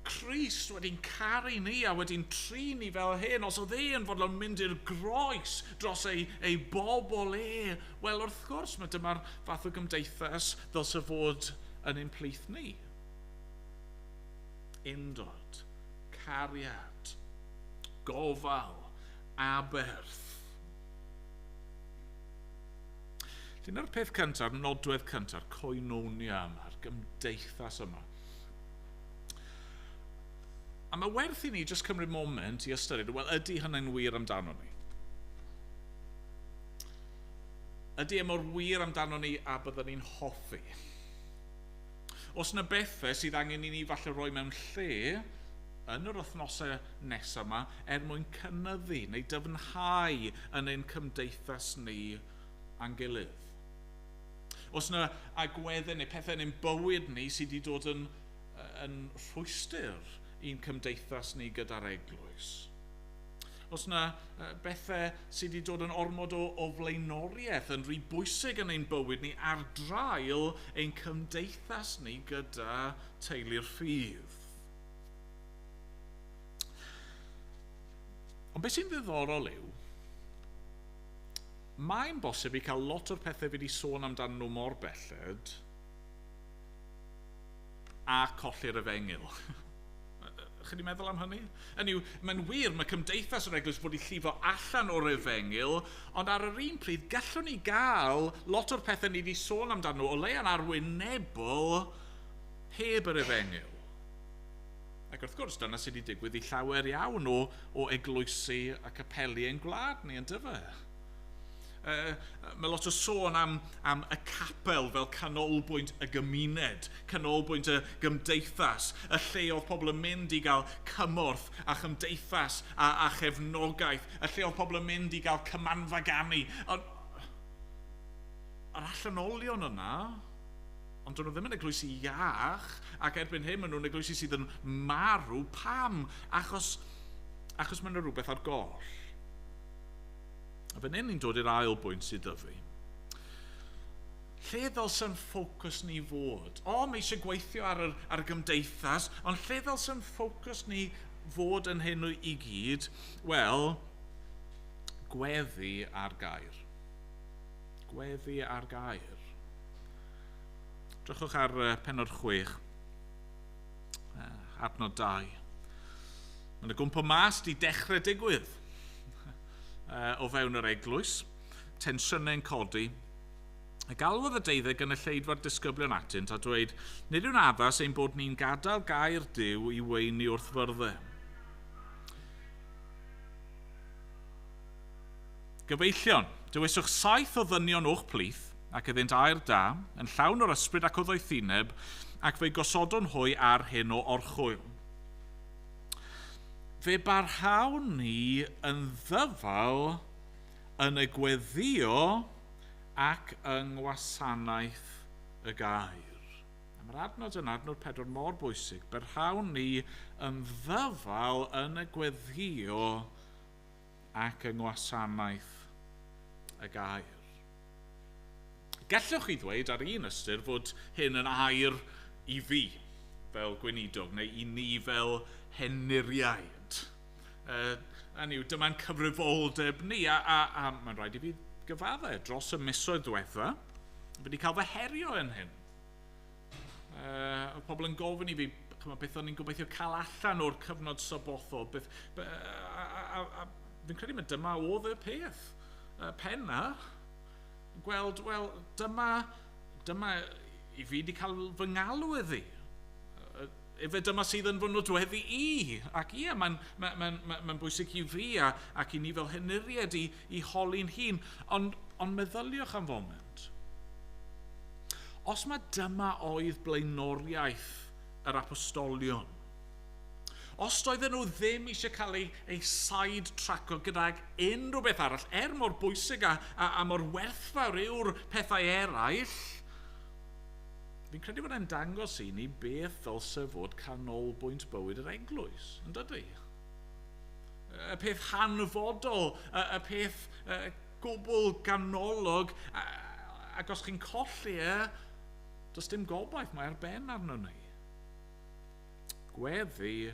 Crist wedi'n caru ni a wedi'n trin ni fel hyn, os oedd e yn fodlon mynd i'r groes dros ei bobl e, wel wrth gwrs mae dyma'r fath o gymdeithas ddylse fod yn ein plith ni. Undod, cariad, gofal, aberth. Dyna'r peth cyntaf, nodwedd cyntaf, koinonia yma'r gymdeithas yma. A mae werth i ni jyst cymryd moment i ystyried, wel, ydy hynny'n wir amdano ni? Ydy e mor wir amdano ni a byddwn ni'n hoffi? Os yna bethau sydd angen i ni falle roi mewn lle yn yr wythnosau nesaf yma er mwyn cynyddu neu dyfnhau yn ein cymdeithas ni a'n gilydd. Os yna agweddau neu pethau yn ein bywyd ni sydd wedi dod yn rhwystr i'n cymdeithas ni gyda'r eglwys. Os yna bethau sydd wedi dod yn ormod o flaenoriaeth, yn rhy bwysig yn ein bywyd ni ar draul ein cymdeithas ni gyda teulu'r ffydd. Ond beth sy'n ddiddorol yw, mae'n bosib i cael lot o'r pethau fi wedi sôn amdanyn nhw mor belled a colli'r efengyl. Chi wedi meddwl am hynny? Hynny yw, mae'n wir, mae cymdeithas yr eglwys fod i llifo allan o'r efengyl, ond ar yr un pryd, gallwn ni gael lot o'r pethau ni wedi sôn amdano nhw, o leia'n arwynebol heb yr efengyl. Ac wrth gwrs, dyna sydd wedi digwydd i llawer iawn o eglwysi a capeli ein gwlad ni, yn dyfe? Mae lot o sôn am y capel fel canolbwynt y gymuned, canolbwynt y gymdeithas, y lle oedd pobl yn mynd i gael cymorth a chymdeithas a chefnogaeth, y lle oedd pobl yn mynd i gael cymanfa ganu. Ond yr allanolion yna, ond dyn nhw ddim yn eglwysi iach, ac erbyn hyn maen nhw'n eglwysi sydd yn marw. Pam? Achos mae yna rhywbeth ar goll. A fan hyn ni'n dod i'r ail bwynt sydd 'da fi. Lle ddylse'n ffocws ni fod? O, mae eisiau gweithio ar y gymdeithas, ond lle ddylse'n ffocws ni fod yn hyn i gyd? Wel, gweddi ar gair. Gweddi ar gair. Drychwch ar pennod 6, adnod 2. Mae'n y gwmpo mas di dechrau digwydd o fewn yr eglwys, tensiynau'n codi. Y galwodd y deuddeg gynulleidfa'r disgyblion atynt a dweud, nid yw'n addas ein bod ni'n gadael gair Duw i weini wrth fyrddau. Gyfeillion, dewiswch 7 o ddynion o'ch plith, ac iddynt air da, yn llawn o'r ysbryd ac o ddoethineb, ac fe'i gosodwn hwy ar hyn o orchwyl. Fe barhawn ni yn ddyfal yn y gweddio ac yng ngwasanaeth y gair. A mae'r adnod yn adnod 4 mor bwysig. Barhawn ni yn ddyfal yn y gweddio ac yng ngwasanaeth y gair. Gallwch chi ddweud ar un ystyr fod hyn yn air i fi fel gweinidog neu i ni fel henuriaid. Hynny yw, dyma'n cyfrifoldeb ni, a mae'n rhaid i fi gyfaddau dros y misoedd diwetha, fi wedi cael fy herio yn hyn. Oedd pobl yn gofyn i fi, chymod, beth o'n i'n gobeithio cael allan o'r cyfnod sabothol, beth, a fi'n credu mai dyma oedd y peth penna, gweld, wel, dyma i fi wedi cael fy ngalw iddi. Efe dyma sydd yn fy nodweddu i. Ac ie, mae'n ma bwysig i fi ac i ni fel henuriaid i holi'n hun. Ond meddyliwch am foment. Os mae dyma oedd blaenoriaeth yr apostolion, os doedden nhw ddim eisiau cael ei side-traco gydag unrhyw beth arall, er mor bwysig a mor werthfawr yw'r pethau eraill, fi'n credu bod e'n dangos i ni beth ddylse fod canolbwynt bywyd yr eglwys, yn dydy? Y peth hanfodol, y peth gwbl ganolog, ac os chi'n colli e, does dim gobaith, mae ar ben arno ni. Gweddi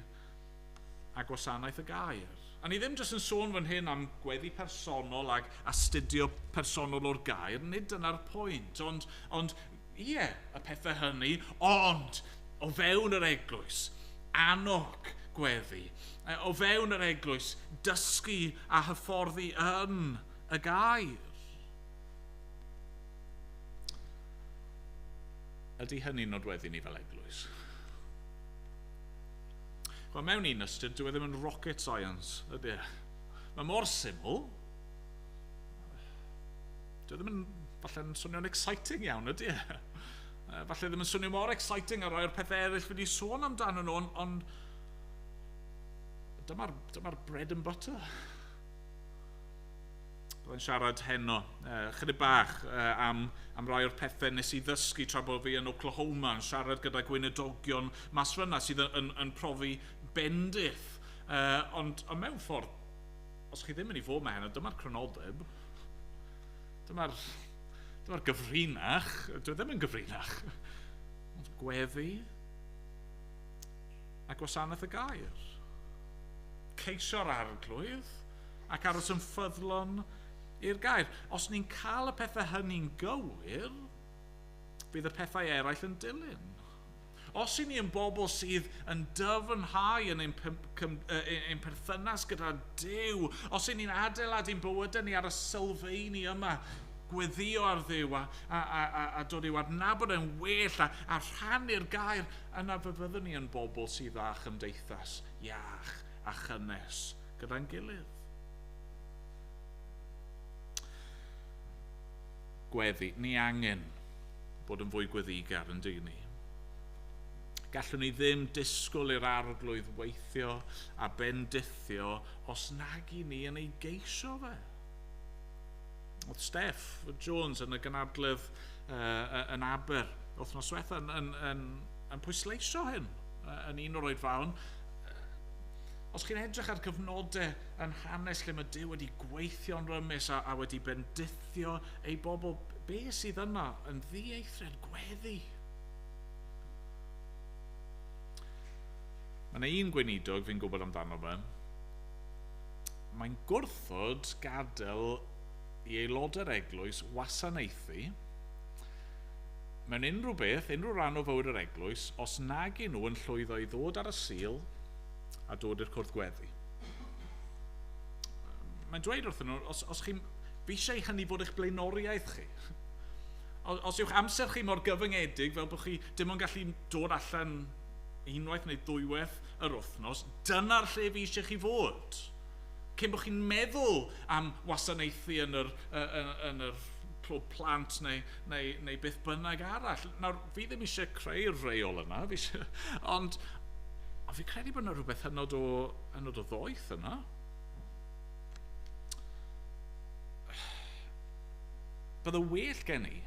a gwasanaeth y gair. A ni ddim jyst yn sôn fan hyn am gweddi personol ac astudio personol o'r gair, nid dyna'r pwynt, ond ie, y pethau hynny, ond o fewn yr eglwys, annog gweddi, o fewn yr eglwys, dysgu a hyfforddi yn y gair. Ydy hynny'n nodweddu ni fel eglwys? Wel, mewn un ystyr, dyw e ddim yn rocket science, ydy e? Mae mor syml. Dyw e ddim yn, falle'n swnio'n exciting iawn, ydy e? Falle ddim yn swnio mor exciting ar rhai o'r pethau eraill wedi sôn amdano nhw, ond dyma'r bread and butter. Byddai'n siarad heno, chydig bach am rai o'r pethau nes i ddysgu tra bod fi yn Oklahoma, yn siarad gyda gweinidogion mas fyna sydd yn profi bendith. Ond mewn ffordd, os chi ddim yn ei fod yma heno, dyma'r crynodeb. Dyma'r gyfrinach. Dwi ddim yn gyfrinach. Ond gweddi a gwasanaeth y gair. Ceisio'r arglwydd ac aros yn ffyddlon i'r gair. Os ni'n cael y pethau hynny'n gywir, bydd y pethau eraill yn dilyn. Os i ni yn bobl sydd yn dyfnhau yn ein perthynas gyda Duw, os i ni'n adeiladu'n bywydau ni ar y sylfeini yma, gweddio ar Dduw a dod i'w adnabod yn well a rhannu'r gair, yna fe fyddwn ni yn bobl sydd â chymdeithas iach a chynnes gyda'n gilydd. Gweddi. Ni angen bod yn fwy gweddigar yn dyn ni. Gallwn ni ddim disgwyl i'r arglwydd weithio a bendithio os nag i ni yn ei geisio fe. Oedd Steph Jones yn y gynadledd yn Aber wythnos diwetha yn pwysleisio hyn yn un o'r oedfaon. Os chi'n edrych ar gyfnodau yn hanes lle mae Duw wedi gweithio'n rymus a wedi bendithio ei bobl, be sydd yna yn ddieithriad? Gweddi. Mae yna un gweinidog fi'n gwybod amdano fe. Mae'n gwrthod gadael i aelodau'r eglwys wasanaethu mewn unrhyw beth, unrhyw ran o fywyd yr eglwys, os nag i nhw yn llwyddo i ddod ar y Sul a dod i'r cwrdd gweddi. Mae'n dweud wrthyn nhw, os chi'n, fi eisiau hynny fod eich blaenoriaeth chi. Os yw'ch amser chi mor gyfyngedig fel bod chi dim ond gallu dod allan unwaith neu ddwywaith yr wythnos, dyna'r lle fi eisiau chi fod. Cyn bod chi'n meddwl am wasanaethu yn yr clwb plant neu beth bynnag arall. Nawr, fi ddim eisiau creu'r reol yna, ond fi credu bod yna rhywbeth hynod o ddoeth yna. Bydde well gen i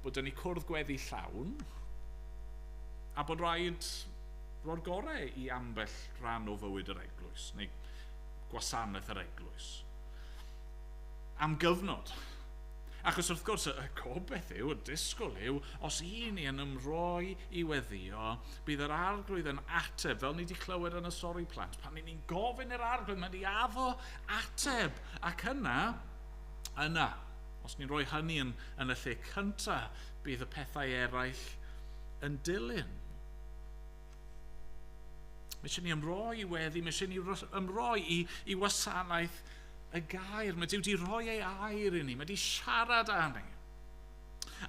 bod yn ei cwrdd gweddi llawn a bod rhaid roi'r gorau i ambell rhan o fywyd yr eglwys, neu gwasanaeth yr eglwys, am gyfnod. Achos wrth gwrs, y gobaith yw, y disgwyl yw, os i ni yn ymroi i weddio, bydd yr arglwydd yn ateb, fel ni wedi clywed yn y stori plant, pan ni'n gofyn i'r arglwydd, mae'n di addo ateb. Ac yna, os ni'n rhoi hynny yn y lle cyntaf, bydd y pethau eraill yn dilyn. Mae eisiau ni ymroi i weddi, mae eisiau ni ymroi i wasanaeth y gair. Mae Duw wedi rhoi ei air i ni, mae wedi siarad â ni.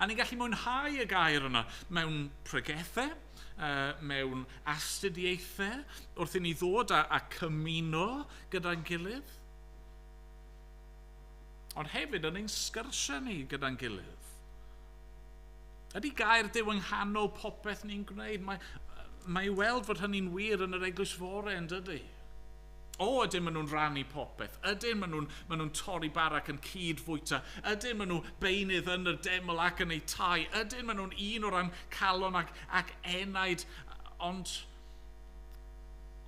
A ni'n gallu mwynhau y gair yna mewn pregethau, mewn astudiaethau, wrth i ni ddod a cymuno gyda'n gilydd. Ond hefyd yn ein sgyrsiau ni gyda'n gilydd. Ydy gair Duw yng nghanol popeth ni'n gwneud? Mae i weld fod hynny'n wir yn yr eglwys fore, yn dydy? O, ydyn maen nhw'n rannu popeth. Ydyn maen nhw'n torri bara ac yn cyd-fwyta. Ydyn maen nhw beunydd yn y deml ac yn eu tai. Ydyn maen nhw'n un o ran calon ac enaid. Ond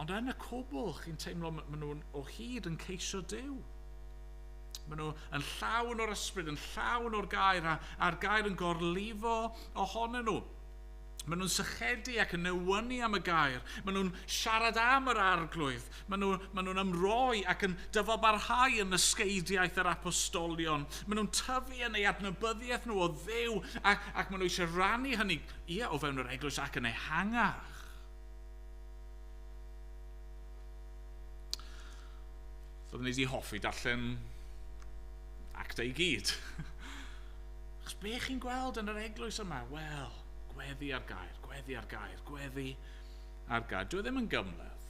yn y cwbl, chi'n teimlo maen nhw'n o hyd yn ceisio Duw. Maen nhw yn llawn o'r ysbryd, yn llawn o'r gair, a'r gair yn gorlifo ohonyn nhw. Maen nhw'n sychedu ac yn newynu am y gair. Maen nhw'n siarad am yr arglwydd. Maen nhw'n ymroi ac yn dyfalbarhau yn ysgeidiaeth yr apostolion. Maen nhw'n tyfu yn eu adnabyddiaeth nhw o Dduw ac maen nhw eisiau rannu hynny, ie, o fewn yr eglwys ac yn ehangach. Byddwn ni wedi hoffi darllen actau i gyd. Achos be chi'n gweld yn yr eglwys yma? Wel, gweddi ar gair, gweddi ar gair, gweddi ar gair. Dwi ddim yn gymhleth.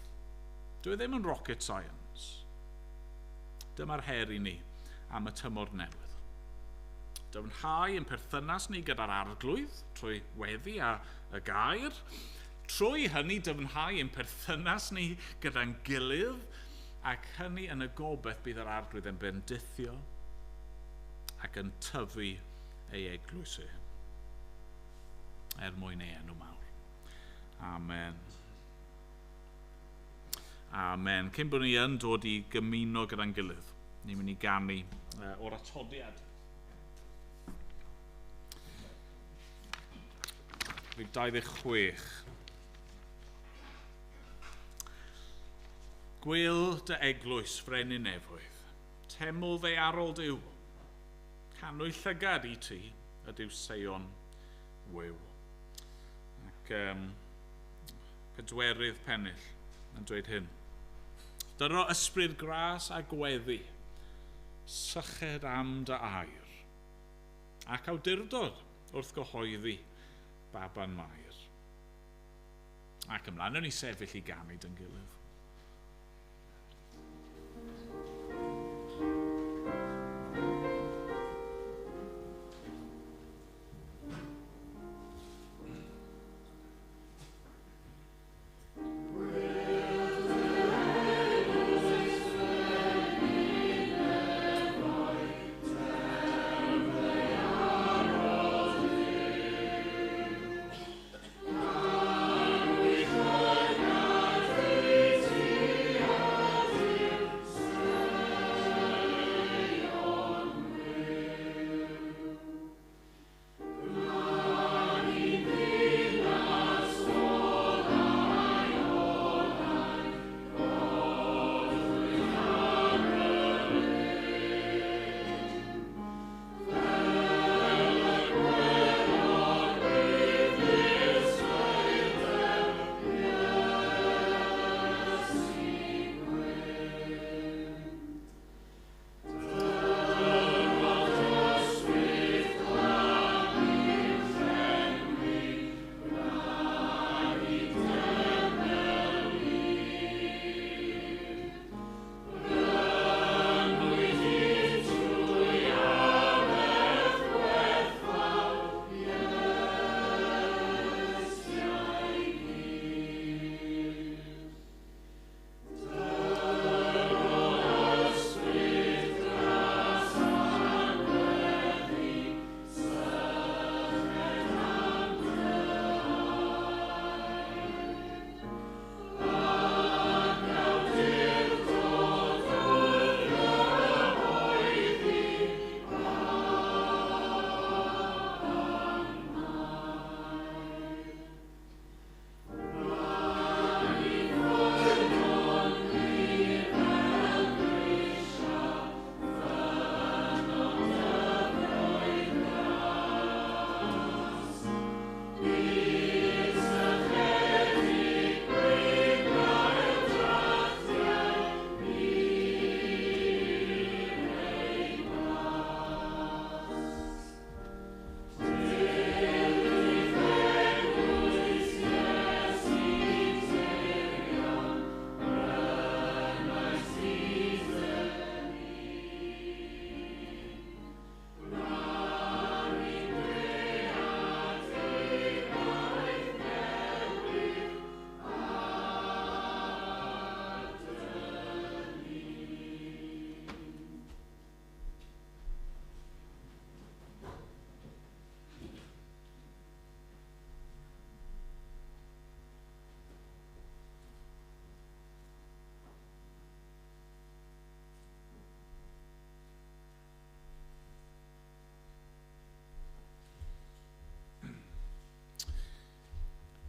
Dwi ddim yn rocket science. Dyma'r her i ni am y tymor newydd. Dyfnhau yn perthynas ni gyda'r arglwydd trwy weddi a y gair. Trwy hynny dyfnhau yn perthynas ni gyda'n gilydd, ac hynny yn y gobaith bydd yr arglwydd yn bendithio ac yn tyfu ei eglwys e, er mwyn ei enw mawr. Amen. Amen. Cyn bod ni yn dod i gymuno gyda'n gilydd, ni'n mynd i ganu o'r atodiad. Rhif 26. Gwyl dy eglwys, frenin nefoedd, teml ddaearol Duw, canwy llygad i ti ydyw Seion wyw. Ac pedwerydd pennill yn dweud hyn. Dyro ysbryd gras a gweddi, syched am dy air, ac awdurdod wrth gyhoeddi baban Mair. Ac ymlaen, o'n i sefyll i ganu dy'n gilydd. Thank you.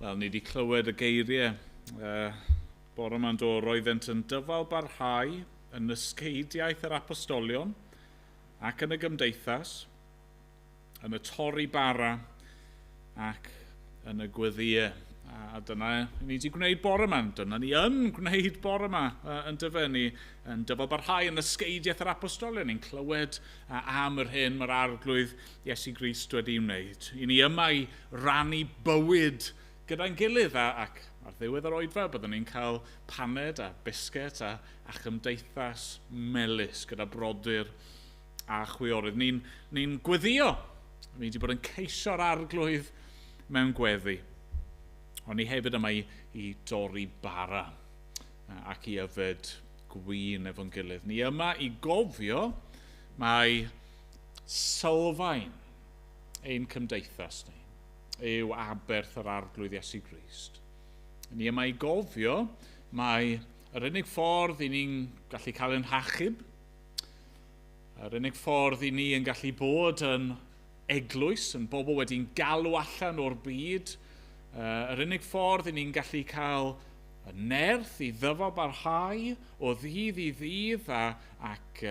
Wel, ni wedi clywed y geiriau bore yma'n dod, roeddent yn dyfal barhau yn ysgeidiaeth yr apostolion ac yn y gymdeithas, yn y torri bara ac yn y gweddïau. A dyna ni wedi gwneud bore yma, dyna ni yn gwneud bore yma yn dyfe, ni yn dyfal barhau yn ysgeidiaeth yr apostolion, ni'n clywed am yr hyn mae'r Arglwydd Iesu Grist wedi wneud. I ni yma i rannu bywyd gyda'n gilydd ac ar ddiwedd yr oedfa byddwn ni'n cael paned a bisged a chymdeithas melys gyda brodyr a chwiorydd. Ni'n gweddio. Ni wedi bod yn ceisio'r Arglwydd mewn gweddi. Ond ni hefyd yma i dorri bara ac i yfed gwin efo'n gilydd. Ni yma i gofio mai sylfaen ein cymdeithas ni yw aberth yr Arglwydd Iesu Grist. Ni yma i gofio mai yr unig ffordd i ni'n gallu cael ein hachub, yr unig ffordd i ni yn gallu bod yn eglwys, yn bobl wedi'n galw allan o'r byd, yr unig ffordd i ni'n gallu cael y nerth i ddyfal barhau o ddydd i ddydd ac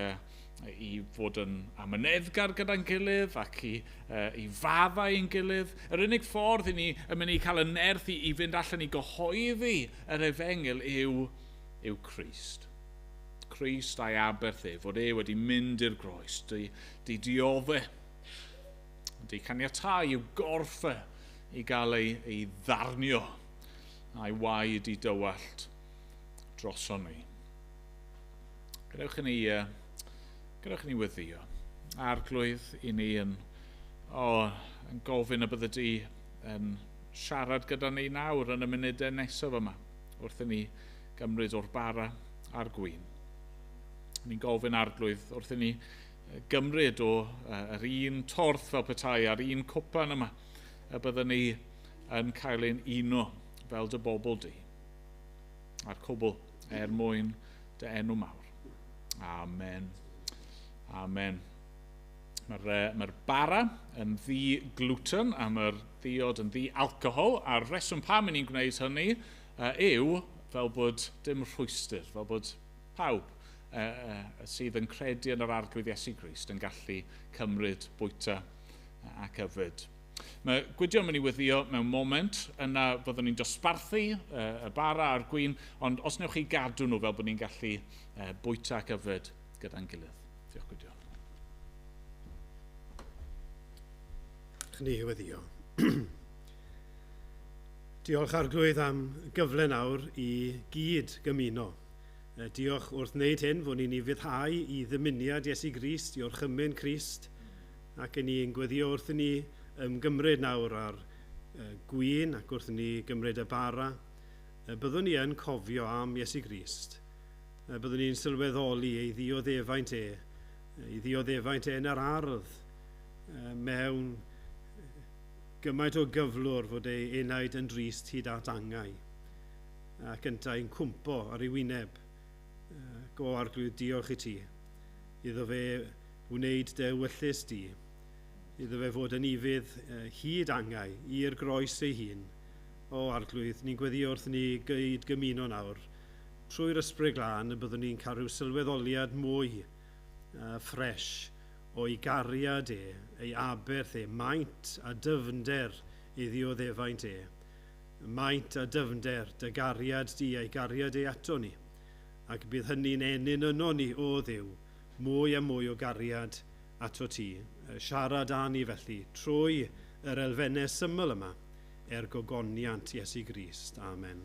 i fod yn amyneddgar gyda'n gilydd ac i faddau ein gilydd. Yr unig ffordd i ni yn mynd i cael y nerth i fynd allan i gyhoeddi yr efengyl yw Crist. Crist a'i aberth e, fod e wedi mynd i'r groes, di diodde, di caniatáu i'w gorff e i gael ei ddarnio a'i waed i dywallt droson ni. Gadewch i ni weddïo. Arglwydd, i ni yn gofyn y bydde di yn siarad gyda ni nawr yn y munudau nesaf yma, wrth i ni gymryd o'r bara a'r gwin. Ni'n gofyn Arglwydd wrth i ni gymryd o yr un torth fel petai a'r un cwpan yma, y bydden ni yn cael ein uno fel dy bobl di, a'r cwbl er mwyn dy enw mawr. Amen. Amen. Mae'r bara yn ddi-gluten a mae'r ddiod yn ddi-alcohol, a'r reswm pam ni'n gwneud hynny yw fel bod dim rhwystr, fel bod pawb sydd yn credu yn yr Arglwydd Iesu Grist yn gallu cymryd bwyta ac yfed. Mae Gwydion mynd i weddïo mewn moment, yna fyddwn ni'n dosbarthu y bara a'r gwin, ond os wnewch chi gadw nhw fel bod ni'n gallu bwyta ac yfed gyda'n gilydd. Diolch Gwydion. Ni weddïo. Diolch Arglwydd am gyfle nawr i gyd gymuno. Diolch wrth wneud hyn fod ni'n ufuddhau i ddymuniad Iesu Grist, i orchymyn Crist, ac yn ni'n gweddio wrth i ni ymgymryd nawr ar gwin ac wrth i ni gymryd y bara. Byddwn ni yn cofio am Iesu Grist. Byddwn ni'n sylweddoli ei ddioddefaint e, ei ddioddefaint e yn yr ardd, mewn gymaint o gyflwr fod ei enaid yn drist hyd at angau, ac yntau'n cwmpo ar ei wyneb. Go Arglwydd, diolch i ti, iddo fe wneud dy ewyllys di, iddo fe fod yn ufudd hyd angau i'r groes ei hun. O Arglwydd, ni'n gweddio wrth ni gyd gymuno nawr, trwy'r Ysbryd Glân y byddwn ni'n cael rhyw sylweddoliad mwy ffres o'i gariad e, ei aberth e, maint a dyfnder ei ddioddefaint e. Maint a dyfnder dy gariad di a'i gariad e ato ni. Ac bydd hynny'n ennyn yno ni, o Dduw, mwy a mwy o gariad ato ti. Siarad â ni felly trwy yr elfennau syml yma er gogoniant Iesu Grist. Amen.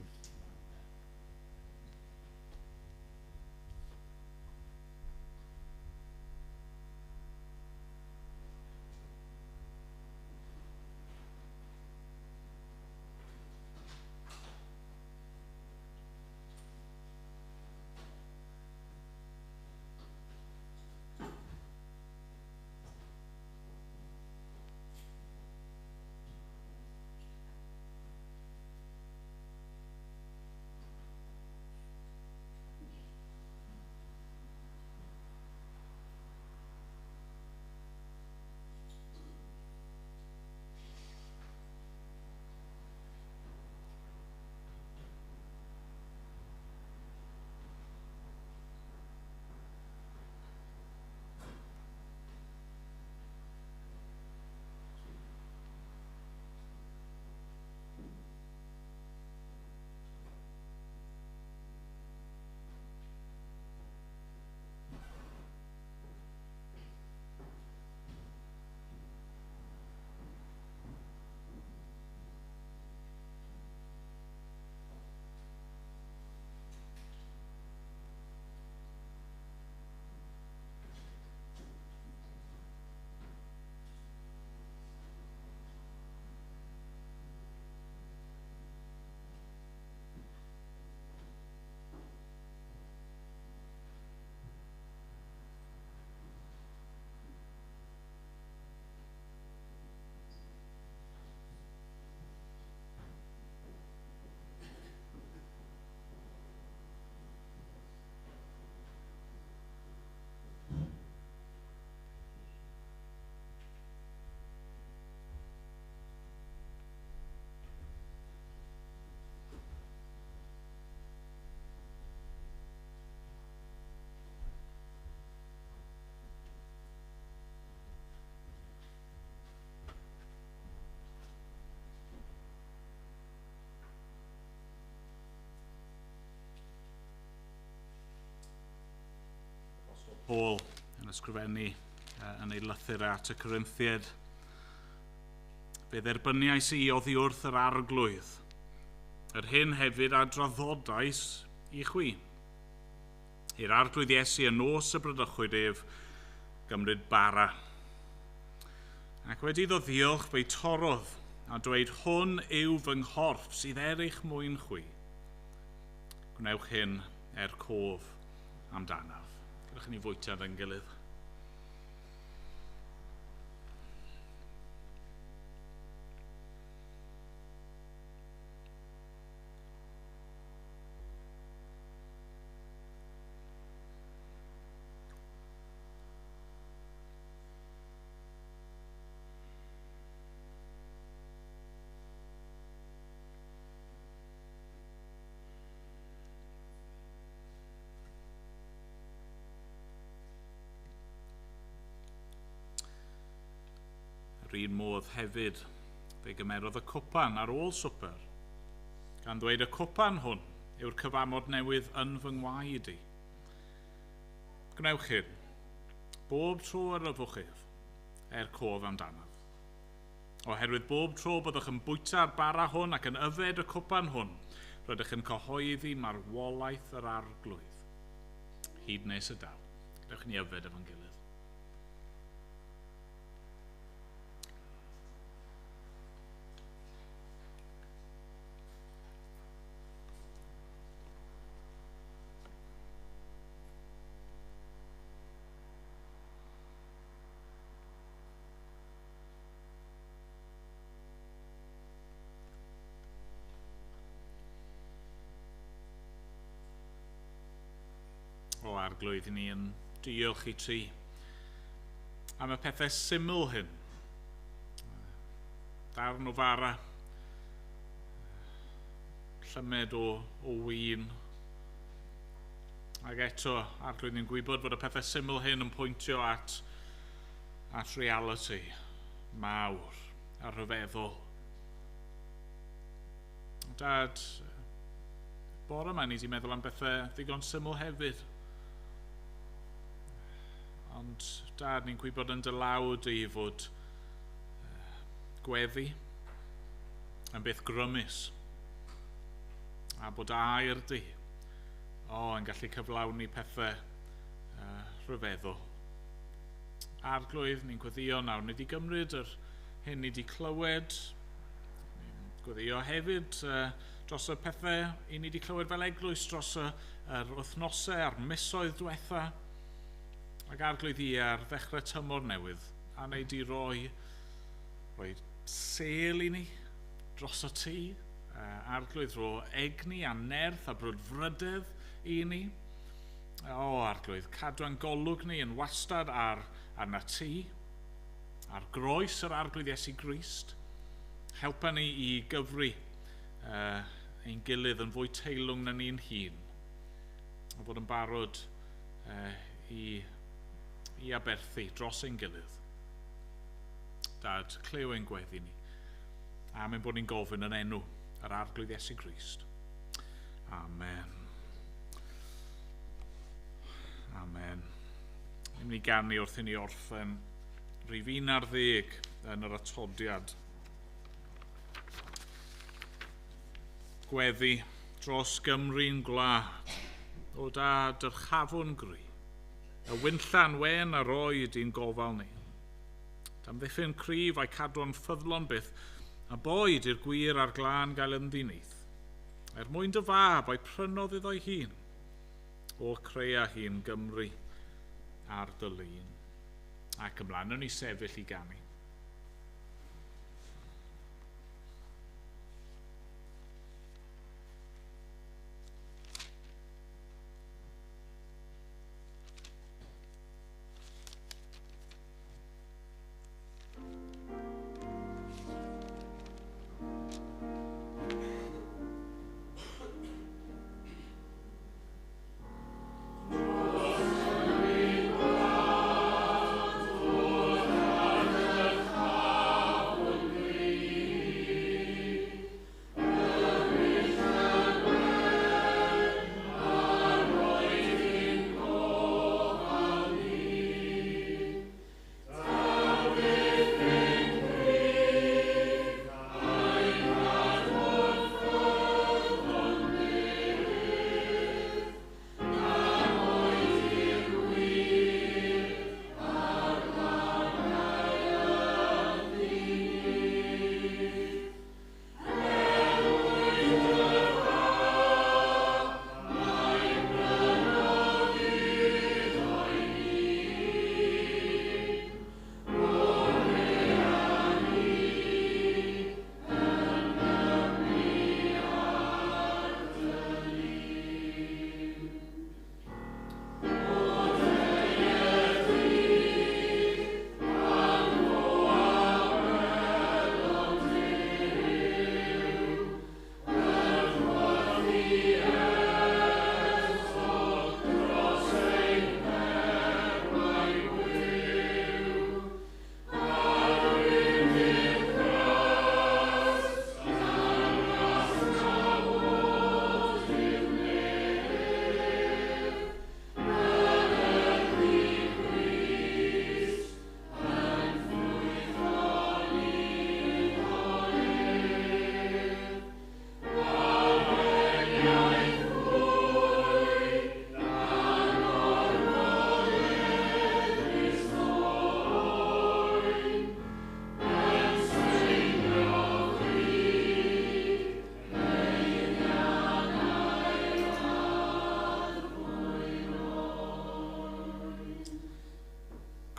Paul yn ysgrifennu yn ei lythyr at y Corinthiaid. Fe dderbyniais i oddi wrth yr Arglwydd, yr hyn hefyd a draddodais i chwi. I'r Arglwydd Iesu y nos y bradychwyd ef gymryd bara. Ac wedi iddo ddiolch fe'i torrodd a dweud, hwn yw fy nghorff sydd er eich mwyn chwi. Gwnewch hyn er cof amdanaf. Gadewch i ni fwyta yn gilydd. Yr un modd hefyd, fe gymerodd y cwpan ar ôl swper, gan ddweud y cwpan hwn yw'r cyfamod newydd yn fy ngwaed i. Gwnewch hyn, bob tro yr yfwch ef, er cof amdanaf. Oherwydd bob tro byddwch yn bwyta'r bara hwn ac yn yfed y cwpan hwn, rydych yn cyhoeddi marwolaeth yr Arglwydd, hyd nes y daw. Gadewch i ni yfed efo'n gilydd. O Arglwydd, ni yn diolch i ti am y pethau syml hyn. Darn o fara, llymed o win. Ac eto, Arglwydd, ni'n gwybod bod y pethau syml hyn yn pwyntio at reality mawr a rhyfeddol. Dad, bore yma ni wedi meddwl am bethau ddigon syml hefyd. Ond, Dad, ni'n gwybod yn dy law di fod gweddi yn beth grymus a bod air di yn gallu cyflawni pethau rhyfeddol. Arglwydd, ni'n gweddio nawr, ni wedi gymryd yr hyn ni wedi clywed, ni'n gweddio hefyd dros y pethau i ni wedi clywed fel eglwys dros yr wythnosau a'r misoedd diwetha. Ac Arglwydd i ar ddechrau tymor newydd, a wneud i roi sêl i ni dros y tŷ. Arglwydd ro egni a nerth a brwdfrydedd i ni. O, Arglwydd, cadw ein golwg ni yn wastad arna ti, ar groes yr Arglwydd Iesu Grist. Helpa ni i gyfri ein gilydd yn fwy teilwng na ni'n hun, a bod yn barod i aberthu dros ein gilydd. Dad, clyw ein gweddi ni, am ein bod ni'n gofyn yn enw yr Arglwydd Iesu Grist. Amen. Amen. Ni'n mynd i ganu wrth i ni orffen rhif 11 yn yr atodiad. Gweddi dros Gymru'n gwlad, o da dyrchafwn gry, y wynllan wen a roed i'n gofal ni. Damddiffyn cryf a'i cadw'n ffyddlon byth, a boed i'r gwir a'r glân gael ymddiniaeth. Er mwyn dy fab a'i prynodd iddo'i hun, o crea hi'n Gymru ar dy lun. Ac ymlaen, wnawn ni sefyll i ganu. Lord,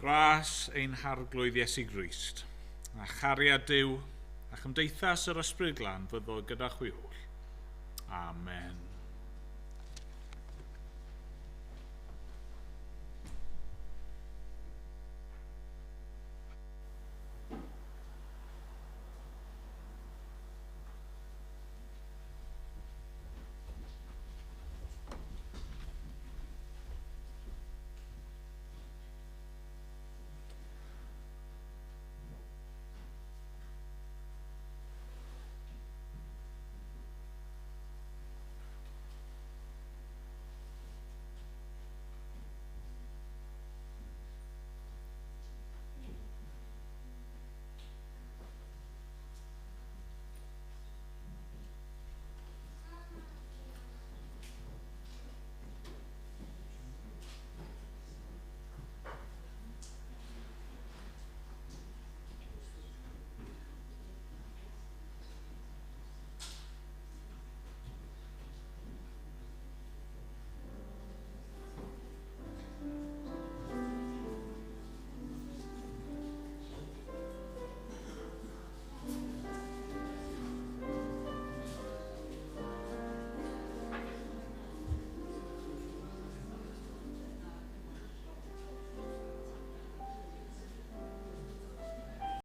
Gras ein Harglwydd Iesu Grist, a chariad Duw, a chymdeithas yr Ysbryd Glân fyddo gyda chwi oll. Amen.